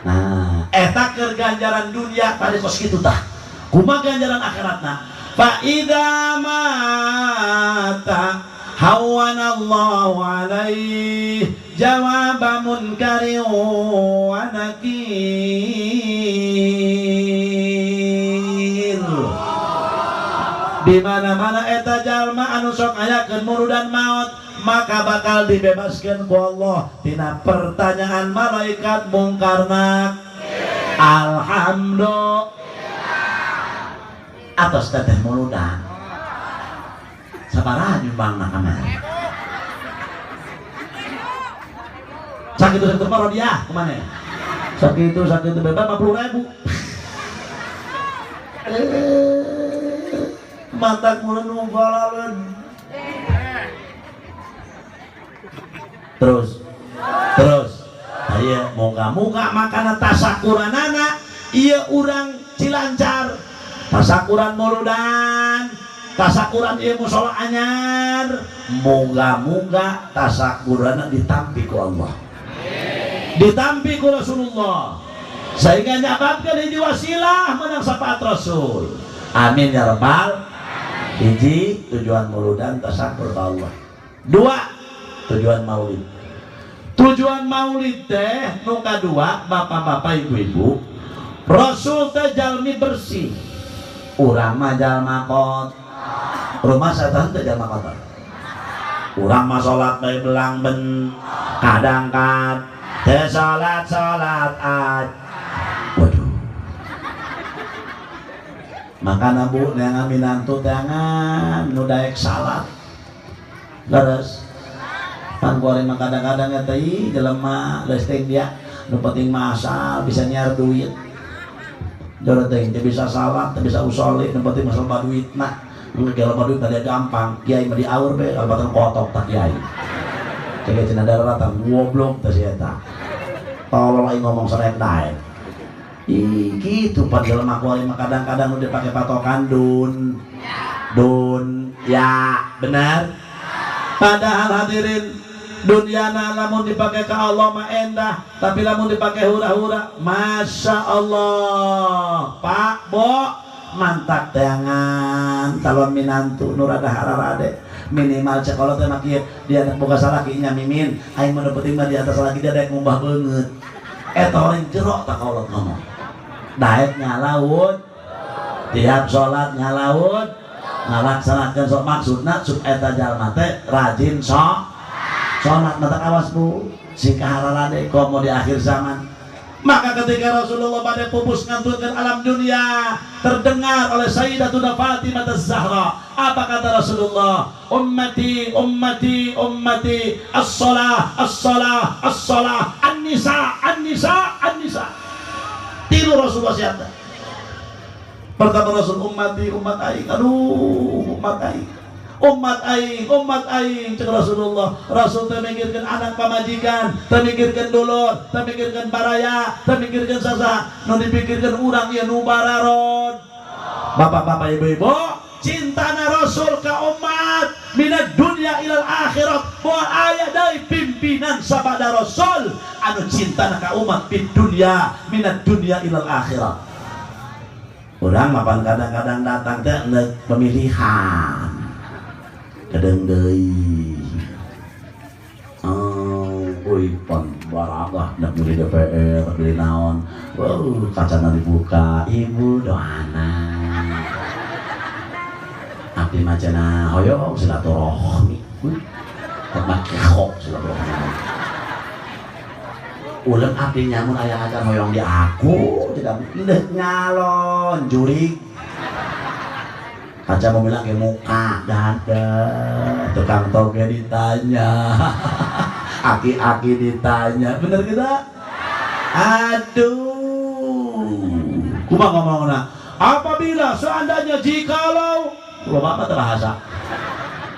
Nah eta keur ganjaran dunia tadi kos kitu tah kumaha ganjaran akhiratna? Fa idza mata hawanallahu alaihi jawaba munkarin wa nakir. Di mana-mana eta jalma anu sok ayakeun muludan maot maka bakal dibebaskeun ku Allah tina pertanyaan malaikat mungkar nakir. Alhamdulillah atos teteh muludan sabaraha nyumbangna kamari. Sakitu sakitu mah rodiah kemana? Sakitu sakitu bebas 50.000. Mata kula nu galaleun. Terus terus aya moga-moga makana tasakuranana ieu urang Cilancar tasakuran muludan tasakuran ieu musala anyar moga-moga tasakuranna ditampi ku Allah, ditampi ku Rasulullah sehingga nyababkeun hiji wasilah menang syafaat Rasul. Amin ya rabbal. Hiji tujuan muludan tasakur ka Allah. Dua tujuan maulid. Tujuan maulid teh nu kadua bapak-bapak ibu-ibu, Rasul teh jalmi bersih. Urang mah jalma kotor. Rumah setan teh jalma kotor. Urang mah salat bae belang ben kadang kad teh salat salat aj. Waduh. Makana bu neangan minantu teangan nu daek salat. Leres. Pan kuari mah kadang-kadang eta ieu jelema geus teh dia nu penting mah asal bisa nyiar duit. Joro teh teu bisa salat, teu bisa usoli, nu penting mah loba duitna. Mun ge loba duit tadi gampang, kiai mah diaur be kalebatan kotok tah kiai. Cek cenah daratan goblok teh si eta. Tolol aing ngomong sarek daek. Ih kitu pan jelema kuari mah kadang-kadang nu dipake patokan dun. Dun ya, benar. Padahal hadirin dunyana lamun dipakai ke Allah mah endah, tapi lamun dipakai hura-hura, masya Allah, Pak Bo, mantak teangan calon minantu nu rada hararade minimal cek kalau teh mah kieu dia boga salaki nya mimin, aing mah nu penting mah di atas salaki dia daek ngumbah beungeut. Eta orang jero tak kolot ngomong. Daek ngalaut, tiap salat ngalaut, ngalaksanakeun sok maksudna sup eta jalma teh rajin sok salat. Mata awas bu sing kahararade komo di akhir zaman. Maka ketika Rasulullah pada pupus nganturkeun alam dunia, terdengar oleh Sayyidatuna Fatimah Az-Zahra, apa kata Rasulullah? Ummati ummati ummati, as-salah as-salah as-salah, an-nisa an-nisa an-nisa. Tiru Rasulullah siapa? Pertama Rasul ummati umat aing, aduh umat aing, umat aing, umat aing, cek Rasulullah. Rasul teh mikirkeun anak pamajikan, teh mikirkeun dulur, teh mikirkeun baraya, teh mikirkeun sasaha, nu dipikirkeun urang ieu nu bararod. Bapak-bapak ibu-ibu, cintana Rasul ka umat minad dunya ilal akhirat. Moal aya deui pimpinan sabada Rasul anu cintana ka umat fid dunya minad dunya ilal akhirat. Urang mapan kadang-kadang datang teh endek pemilihan. Kedeng deui. Oh, euy pan baragah dak milih DPR, milih naon. Weuh, kacana dibuka, ibu doana. Abdi mah cenah hoyong silaturahmi. Tempat kehok silaturahmi. Uleung abdi nyamun aya acan hoyong di aku, tidak endek nyalon jurig. Kaca mau bilang ke muka dada, tukang toge ditanya, aki-aki ditanya, bener kita? Aduh, kuma ngomongna. Apabila seandainya jikalau, kalau bapak terbahasa,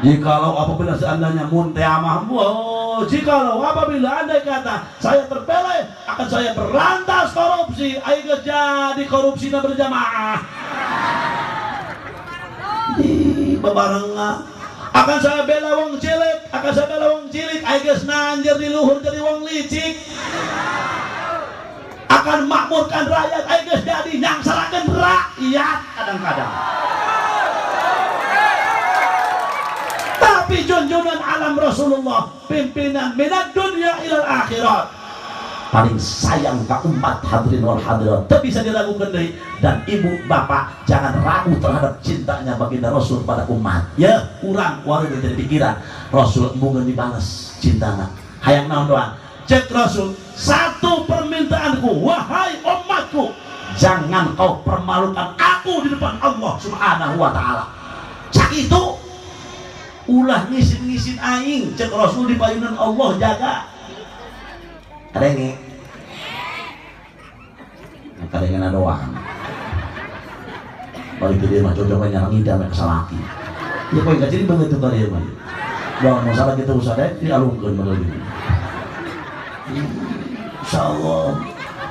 jikalau apabila seandainya munteamah, wow, jikalau apabila andai kata saya terpilih, akan saya berantas korupsi, ayo jadi korupsi dan berjamaah. Bebarengan akan saya bela wong cilik, akan saya bela wong cilik, ayo geus nanjer di luhur jadi wong licik. Akan makmurkan rakyat, ayo geus jadi nyangsarakeun rakyat kadang-kadang. Tapi junjungan alam Rasulullah, pimpinan minad dunya ilal akhirat, paling sayang ka umat hadirin wal hadirat, tak bisa diragukan deui. Dan ibu bapak jangan ragu terhadap cintanya baginda Rasul pada umat. Ya urang wae jadi pikiran Rasul mungkin dibales cintana. Hayang naon doang? Cek Rasul, satu permintaanku wahai umatku, jangan kau permalukan aku di depan Allah Subhanahu wa taala. Cak itu ulah ngisin-ngisin aing, cek Rasul di payunan Allah jaga. Kadenge. Kadengena doang. Balik ke dia mah cocok nyarang ida meh kasalaki. Ya poe kaciri banget tuh kali mah. Doang mau salah kita usah deh dialungkeun model gini. Insyaallah.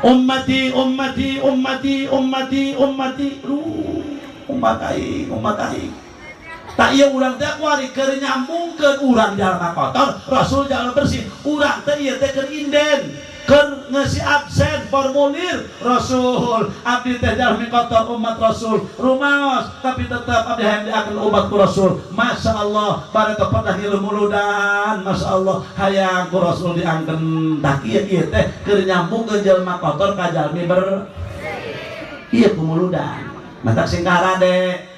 Ummati ummati ummati ummati ummati. Umat aing, umat aing. Tak iya urang teh kuari keur nyambungkeun urang jalma kotor, Rasul jalma bersih. Urang teh ieu teh keur inden, keur ngeusi absen formulir Rasul. Abdi teh jalmi kotor umat Rasul, rumaos tapi tetap abdi hayang diakeun umat ku Rasul. Masya Allah, bareng pernah ngilu muludan, Masya Allah hayang ku Rasul diangkeun. Tah ieu ieu teh keur nyambungkeun jalma kotor ka jalmi ber ieu ku muludan. Matak sing karade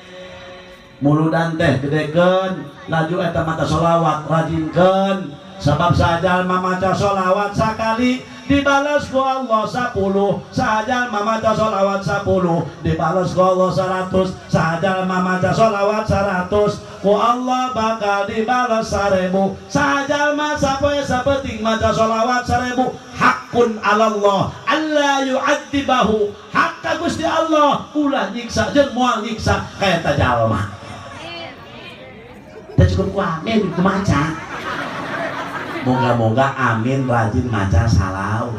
muludan teh gedekeun laju eta mata sholawat rajinkeun sabab sajalma maca sholawat sakali dibalas ku Allah 10, sajalma maca sholawat 10 dibalas ku Allah 100, sajalma maca sholawat 100 ku Allah bakal dibalas 1000, sajalma sapoe sapeting maca sholawat 1000 hakun alallah alla yu'adzibahu, hak ka Gusti Allah ulah nyiksa jeung moal nyiksa ka eta jalma. Teu cukup ku amin ku maca. Moga-moga amin rajin maca salawat.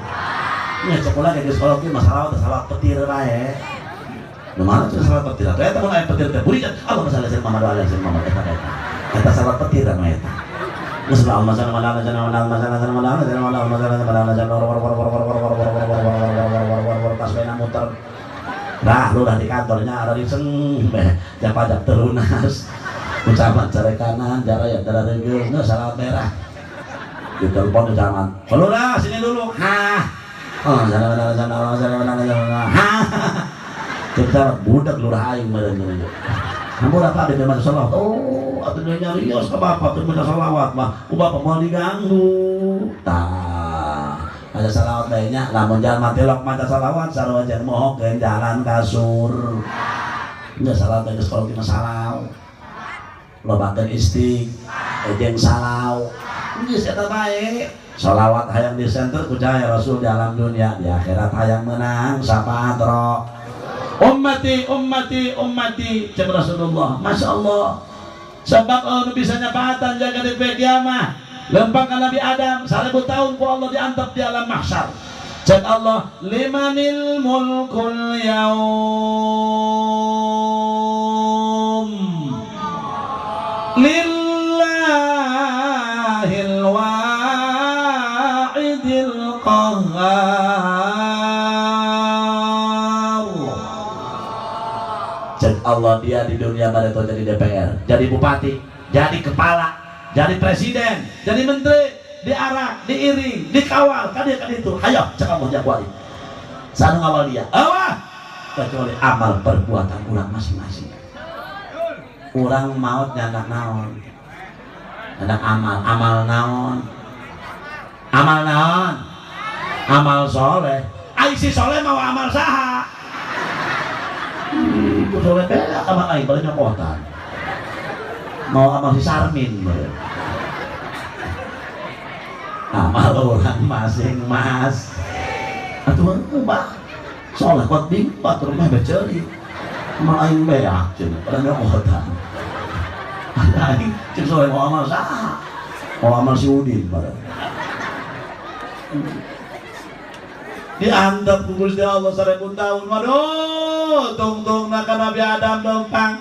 Nya sekolah ge sekolah ge masalah teh salawat petir bae. Nu mana teh salawat petir? Atuh eta mun aya petir teh buri Allahumma shalli ala Muhammad wa ala ali Muhammad eta eta. Eta salawat petir anu eta. Geus Allahumma shalli ala Muhammad wa ala ali Muhammad tas bae muter. Nah, lu dah di kantornya ada iseng beh pajak telunas. Ucapan cara kanan, cara ya cara regeus, nggak salah merah. Ditelepon ucapan, "Lurah, sini dulu." Hah. Oh, sana sana sana sana sana. Hah. Kita budak lurah aing meureun ieu. Hampura Pak di maca selawat. Oh, atuh nyarios ka bapak teu maca selawat mah. Ku bapak moal diganggu. Tah. Maca selawat bae nya, lamun jalma tilok maca selawat sarua jeung mohokeun jalan kasur. Geus salah bae geus kalau kita salah. Lobakeun istiq jeung salau geus eta bae sholawat hayang di center ku cahaya Rasul di alam dunia di akhirat hayang menang syafaat ummati ummati ummati cek Rasulullah. Masya Allah sebab anu bisa nyafaatan jaga di kiamah lempang ka Nabi Adam 1000 tahun ku Allah diantep di alam mahsyar. Cek Allah limanil mulkul yaum lillahil wahidil qahhar. Cek Allah dia di dunia pada jadi DPR, jadi bupati, jadi kepala, jadi presiden, jadi menteri, diarak, diiring, dikawal, kan dia kan itu. Hayo cek Allah jagoan. Sanu ngawal dia. Awah kecuali amal perbuatan urang masing-masing. Urang maut nyandak naon, nyandak amal, amal naon, amal naon, amal soleh. Ai si soleh mau amal saha? Ku soleh teh amal aing balik nyokotan. Mau amal si Sarmin beureum. Amal orang masing-masing. Atuh bah soleh kuat bing batur mah beceri. Amal aing beak cenah pada nyokotan. Aing cek soleh mau amal saha? Mau amal si Udin bareng. Diantep ku Gusti Allah 1000 tahun. Waduh, tungtungna ka Nabi Adam lempang.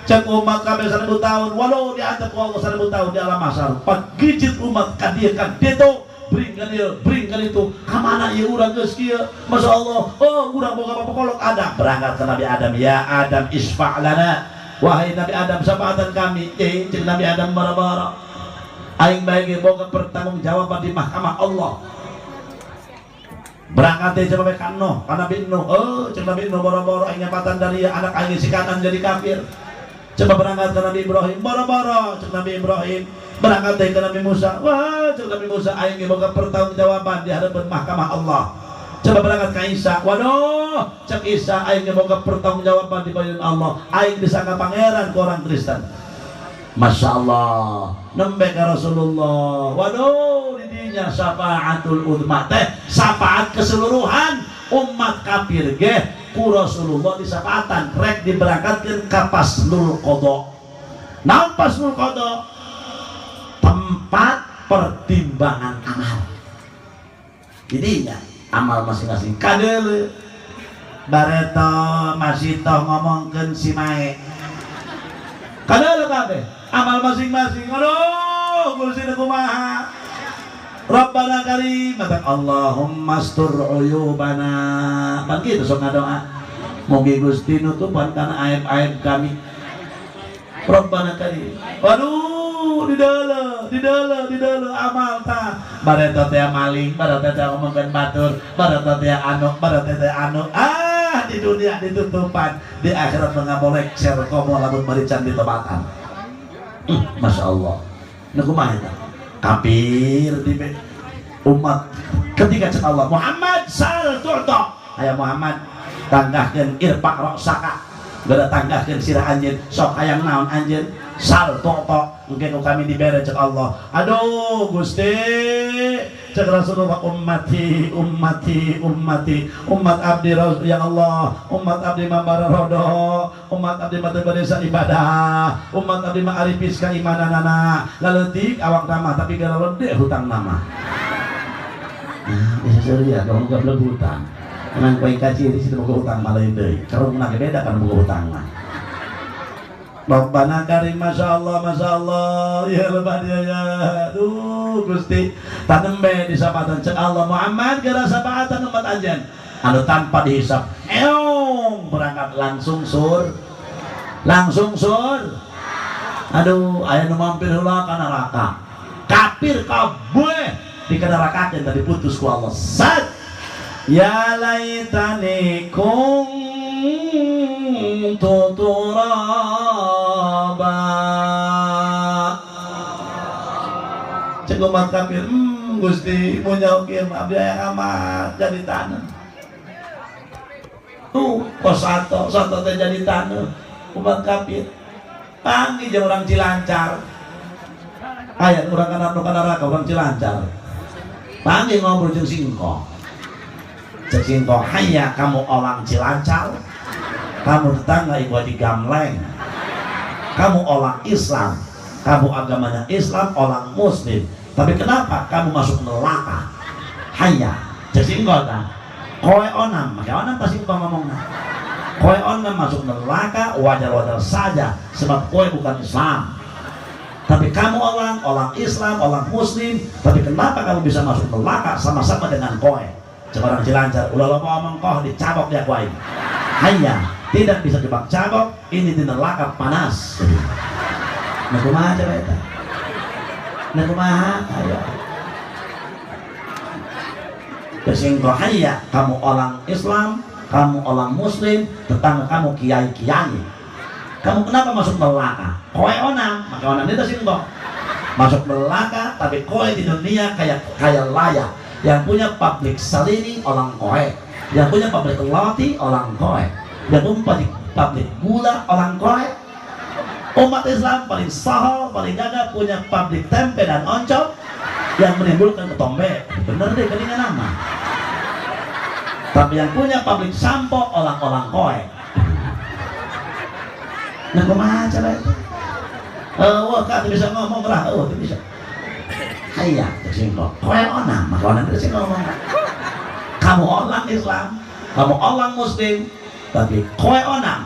Cek umat kabeh 1000 tahun. Waduh, diantep ku Allah 1000 tahun di alam mahsyar. Pagijit umat ka dieu ka ditu, bring ka dieu, bring ka ditu. Ka mana ieu urang geus kieu? Masya Allah. Oh, urang boga bapak kolot Adam. Berangkat ke Nabi Adam, ya Adam isfa' lana. Wahai Nabi Adam, syafaatan kami. Cek Nabi Adam bara-bara. Aing bae ge boga pertanggungjawaban di mahkamah Allah. Berangkat deh coba ka Nuh, ka Nabi Nuh. Oh, cek Nabi Nuh boro-boro aing nyapatan dari anak aing si kanan jadi kafir. Coba berangkat ke Nabi Ibrahim, boro-boro cek Nabi Ibrahim. Berangkat deh ke Nabi Musa. Wah, cek Nabi Musa aing ge boga pertanggungjawaban di hadapan mahkamah Allah. Coba berangkat ke Isa. Waduh, cek Isa aing ge boga pertanggungjawaban di payun Allah. Aing disangka pangeran ku orang Kristen. Masya Allah, nembe ka Rasulullah. Waduh, di Dinya syafaatul uzma teh syafaat keseluruhan umat kafir ge ku Rasulullah disafaatan rek diberangkatkeun ka faslul qada. Naon faslul qada? Tempat pertimbangan amal. Jadinya amal masing-masing kadeuleu bareto masih toh ngomongkeun si mae. Kadeuleu kabeh amal masing-masing. Aduh, Gusti kumaha? Rabbana karim, Allahumma astur uyubana. Pan kitu sok ngadoa. Mugi Gusti nutupan kana aib-aib kami. Rabbana karim. Waduh, di dalam amal ta. Bareto teh maling, bareto teh ngomongkeun batur, bareto teh anu, bareto teh anu. Ah, di dunia ditutupan, di akhirat mengabolek ser komo lamun marican ditobatan. Masya Allah. Nu kumaha eta? Kafir di umat ketika cek Allah Muhammad sal tu'ta. Aya Muhammad tanggahkeun irfa ra'saka. Geura tanggahkeun sirah anjeun, sok hayang naon anjeun? Sal tu'ta. Engke ku kami dibere cek Allah. Aduh Gusti, cek Rasulullah ummati ummati ummati umat abdi ya Allah, umat abdi mah bararodo, umat abdi mah teu baresa ibadah, umat abdi mah arifis ka imananana, laleutik awak nama tapi gara lede hutang nama. Nah, bisa seuri ya kalau boga hutang. Emang kowe kaciri situ boga hutang mah lain deui. Karungna ge beda kan boga hutang mah. Rabbana karim, Masya Allah, Masya Allah, ya lebat ya, ya, aduh Gusti, tanembe di sapatan cek Allah Muhammad gara sapaatan umat anjeun, anu tanpa dihisap, eong berangkat langsung sur, aduh, aya nu mampir heula ka neraka, kafir kabeh dikenarakakeun tadi putus ku Allah, sat, ya laitani kuntu turaba. Cek umat kafir, Gusti mun nyaho kieu mah abdi hayang amat jadi taneuh. Tuh kos sato, sato teh jadi taneuh umat kafir. Panggih jeung urang Cilancar. Aya urang kana nu kana neraka urang Cilancar. Panggih ngobrol jeung singkong. Cek singkong, hayya kamu orang Cilancar. Kamu tetangga Ibu Haji Gamleng, kamu orang Islam, kamu agamanya Islam, orang Muslim, tapi kenapa kamu masuk neraka? Hanya jadi ta koe onam, maka onam pasti kau ngomongnya. Koe onam masuk neraka wajar-wajar saja, sebab koe bukan Islam. Tapi kamu orang Islam, orang Muslim, tapi kenapa kamu bisa masuk neraka sama-sama dengan koe? Seorang Cilancar, ulah loba omong koh dicabok dia koe. Hanya tidak bisa jebak cabok, ini di neraka panas. Nah kumaha coba eta? Nah kumaha? Ayo. Kesingko hanya kamu orang Islam, kamu orang Muslim, tetangga kamu kiai-kiai. Kamu kenapa masuk neraka? Koe onam, maka onam itu singko. Masuk neraka, tapi koe di dunia kayak kaya layak. Yang punya pabrik salini orang koe, yang punya pabrik roti orang koe, yang punya pabrik gula orang koe. Umat Islam paling sahal, paling gagah punya pabrik tempe dan oncom yang menimbulkan ketombe. Bener deh keningan nama. Tapi yang punya pabrik sampo orang-orang koe. Nah kumaha cara itu? Wah kak bisa ngomong lah, oh bisa. Hayya, singko. Koe onam, maka onam itu singko ngomong. Kamu orang Islam, kamu orang Muslim, tapi koe onam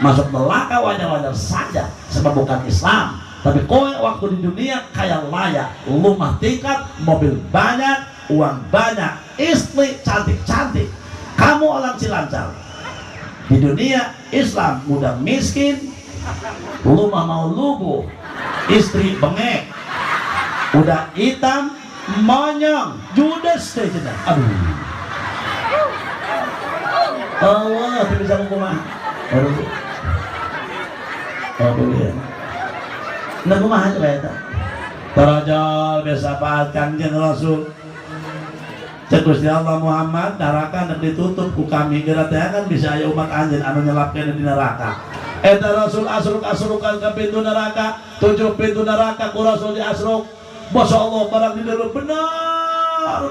masuk neraka wajar-wajar saja sebab bukan Islam. Tapi koe waktu di dunia kaya layak, rumah tingkat, mobil banyak, uang banyak, istri cantik-cantik. Kamu orang Cilancar. Di dunia Islam muda miskin, rumah mau lubuh, istri bengek, udah hitam, monyong, judes deh cenah. Aduh. Allah tidak bisa kumaha. Aduh. Oh, boleh. Nah kumaha coba eta? Tarajal biasa Kangjeng Rasul. Cek Gusti Allah Muhammad neraka nek ditutup ku kami geura teh kan bisa aya umat anjeun anu nyelapkeun di neraka. Eta Rasul asruk-asrukan ka pintu neraka, 7 pintu neraka ku Rasul diasruk. Masya Allah barang di dalam benar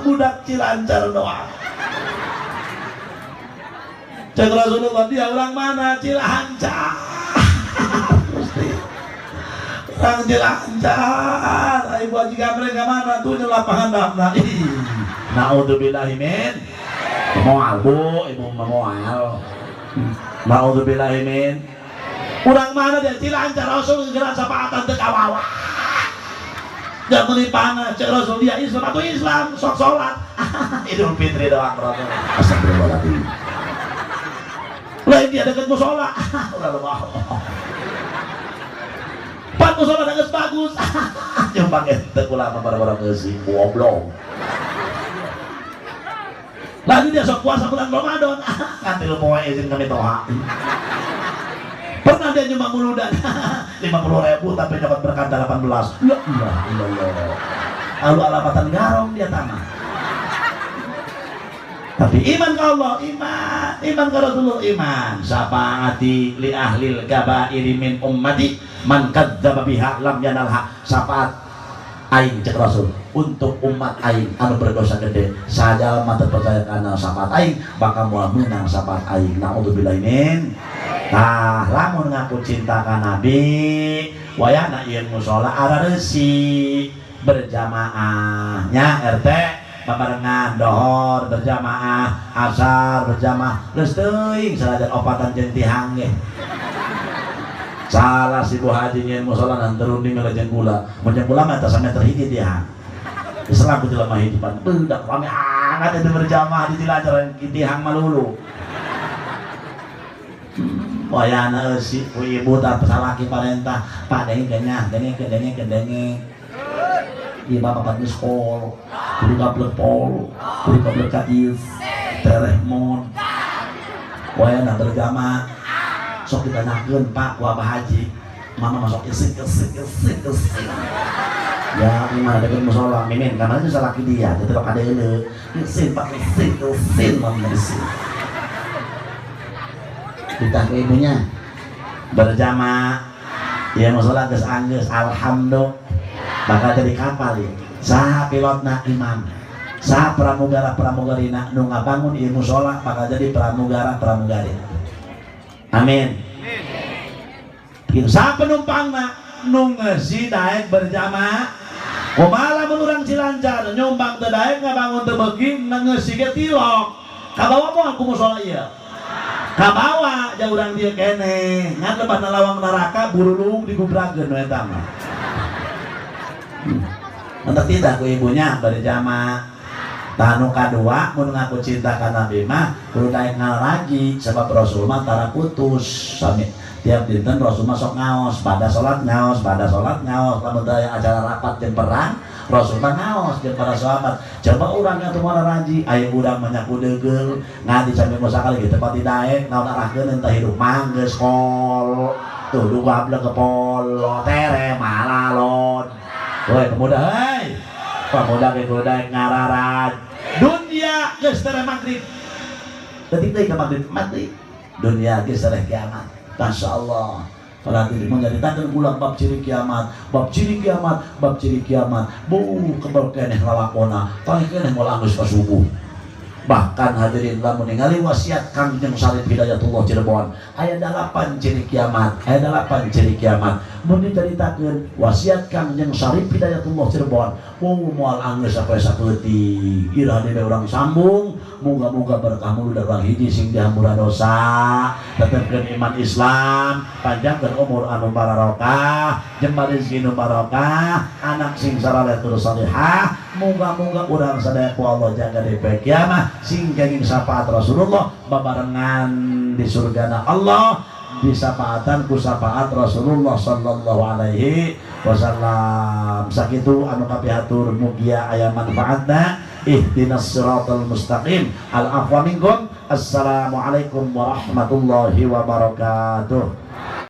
Budak Cilancar doang. Cek Rasulullah, dia orang mana? Cilancar. Gusti. Orang Cilancar. Ibu Haji Gamreng ke mana? Tuh di lapangan damna. Naudzubillahi min. Moal bu, ibu moal. Naudzubillahi min. Urang mana dia? Cilancar. Rasul gerak sapaatan teu kawawa. Jangan beli panas, cek Rasul dia Islam atau Islam, sok sholat. Idul Fitri doang Rasul. Astagfirullahaladzim. Lain dia deket musola. Udah lemah. Pan musola geus bagus. Nyumbang ente kula mah bara-bara ngeusi goblok. Lagi dia sok puasa bulan Ramadan. Nanti lu mau izin kami toha. Pernah dia nyumbang muludan 50.000 tapi dapat berkat 18. La ilaha illallah. Lalu alamatan garong dia tanah. Tapi iman ke Allah, iman, iman ke Rasulullah, iman. Syafaati li ahlil kabairi min ummati man kadzdzaba biha lam yanalha. Syafaat aing cek Rasul untuk umat aing anu berdosa gede. Sajalma teu percaya kana syafaat aing bakal moal meunang syafaat aing. Naudzubillahi min. Nah, lamun ngaku cinta ka Nabi, wayahna ieu musola arareusi berjamaahnya RT babarengan dohor berjamaah, asar berjamaah, geus teuing sanajan opatan jeung tihang ge. Salah si Bu Haji nyeun musola nan terunding jeung gula. Mun jeung gula mah teh sameter hiji tihang. Islam ku jelema hiji pan budak rame hangat itu berjamaah di Cilancar tihang malulu. Wayana eusi ku ibu tah salaki parentah padenge genyah denge denge denge. Ieu bapak geus kol, kudu gablek pol, kudu gablek kais, tereh mon. Wayana berjamaah sok ditanyakeun Pak ku Abah Haji, mama masuk isik isik isik isik. Ya gimana dengan musola mimin karena itu salaki dia, tetep ada euleuh. Isin Pak isin isin mama isin. Kita ke ibunya berjamaah ya musola geus anggeus alhamdulillah bakal jadi kapal ya. Saha pilotna imam, saha pramugara pramugarina nu ngabangun ieu musola bakal jadi pramugara pramugari. Amin. Gitu. Saha penumpangna nu ngeusi daek berjamaah. Kumaha lamun urang Cilancar nyumbang teu daek ngabangun teu beuki ngeusi ge tilok. Kabawa moal ku musola ieu. Kabawa jauh urang dieu keneh ngan lebah lawang neraka burulung digubrakeun we eta mah. Entah tidak ku ibunya berjamaah. Tanu kadua mun ngaku cinta ka Nabi mah kudu daek ngalagi sebab Rasul mah tara putus. Sami tiap dinten Rasul mah sok ngaos, pada salat ngaos, pada salat ngaos, lamun teh acara rapat jeung perang Rasul mah ngaos jeung para sahabat. Coba urang atuh moal raji, aya urang mah nyaku deugel, ngadi sampe sakali ge teu pati daek, naon arahkeun entah hirup mah geus kol. Tuh dugablek ke polo tere malalon. Woi pemuda hei. Pemuda ge kudu daek ngararaj. Dunia geus tere maghrib. Detik deui ka maghrib mati. Dunia geus tere kiamat. Masya Allah. Berarti menceritakan ulang bab ciri kiamat, bab ciri kiamat, bab ciri kiamat. Bu kebel keneh lalakona, tah keneh moal anggeus ka subuh. Bahkan hadirin lamun ningali wasiat Kangjeng Syarif Hidayatullah Cirebon, aya 8 ciri kiamat, aya 8 ciri kiamat. Mun dicaritakeun wasiat Kangjeng Syarif Hidayatullah Cirebon, moal anggeus sampai sapeutih. Iraha deui urang sambung, moga-moga berkah mulu urang hiji sing dihampura dosa, tetepkeun iman Islam, panjangkeun umur anu barokah, jembar rezeki nu barokah, anak sing saraleh terus salihah, moga-moga urang sadaya ku Allah jaga di poe kiamat sing kenging syafaat Rasulullah babarengan di surgana Allah disafaatan ku syafaat Rasulullah sallallahu alaihi wasallam. Sakitu anu kapihatur mugia aya manfaatna. Ihdinas siratal mustaqim. Al afwa minkum. Assalamualaikum warahmatullahi wabarakatuh.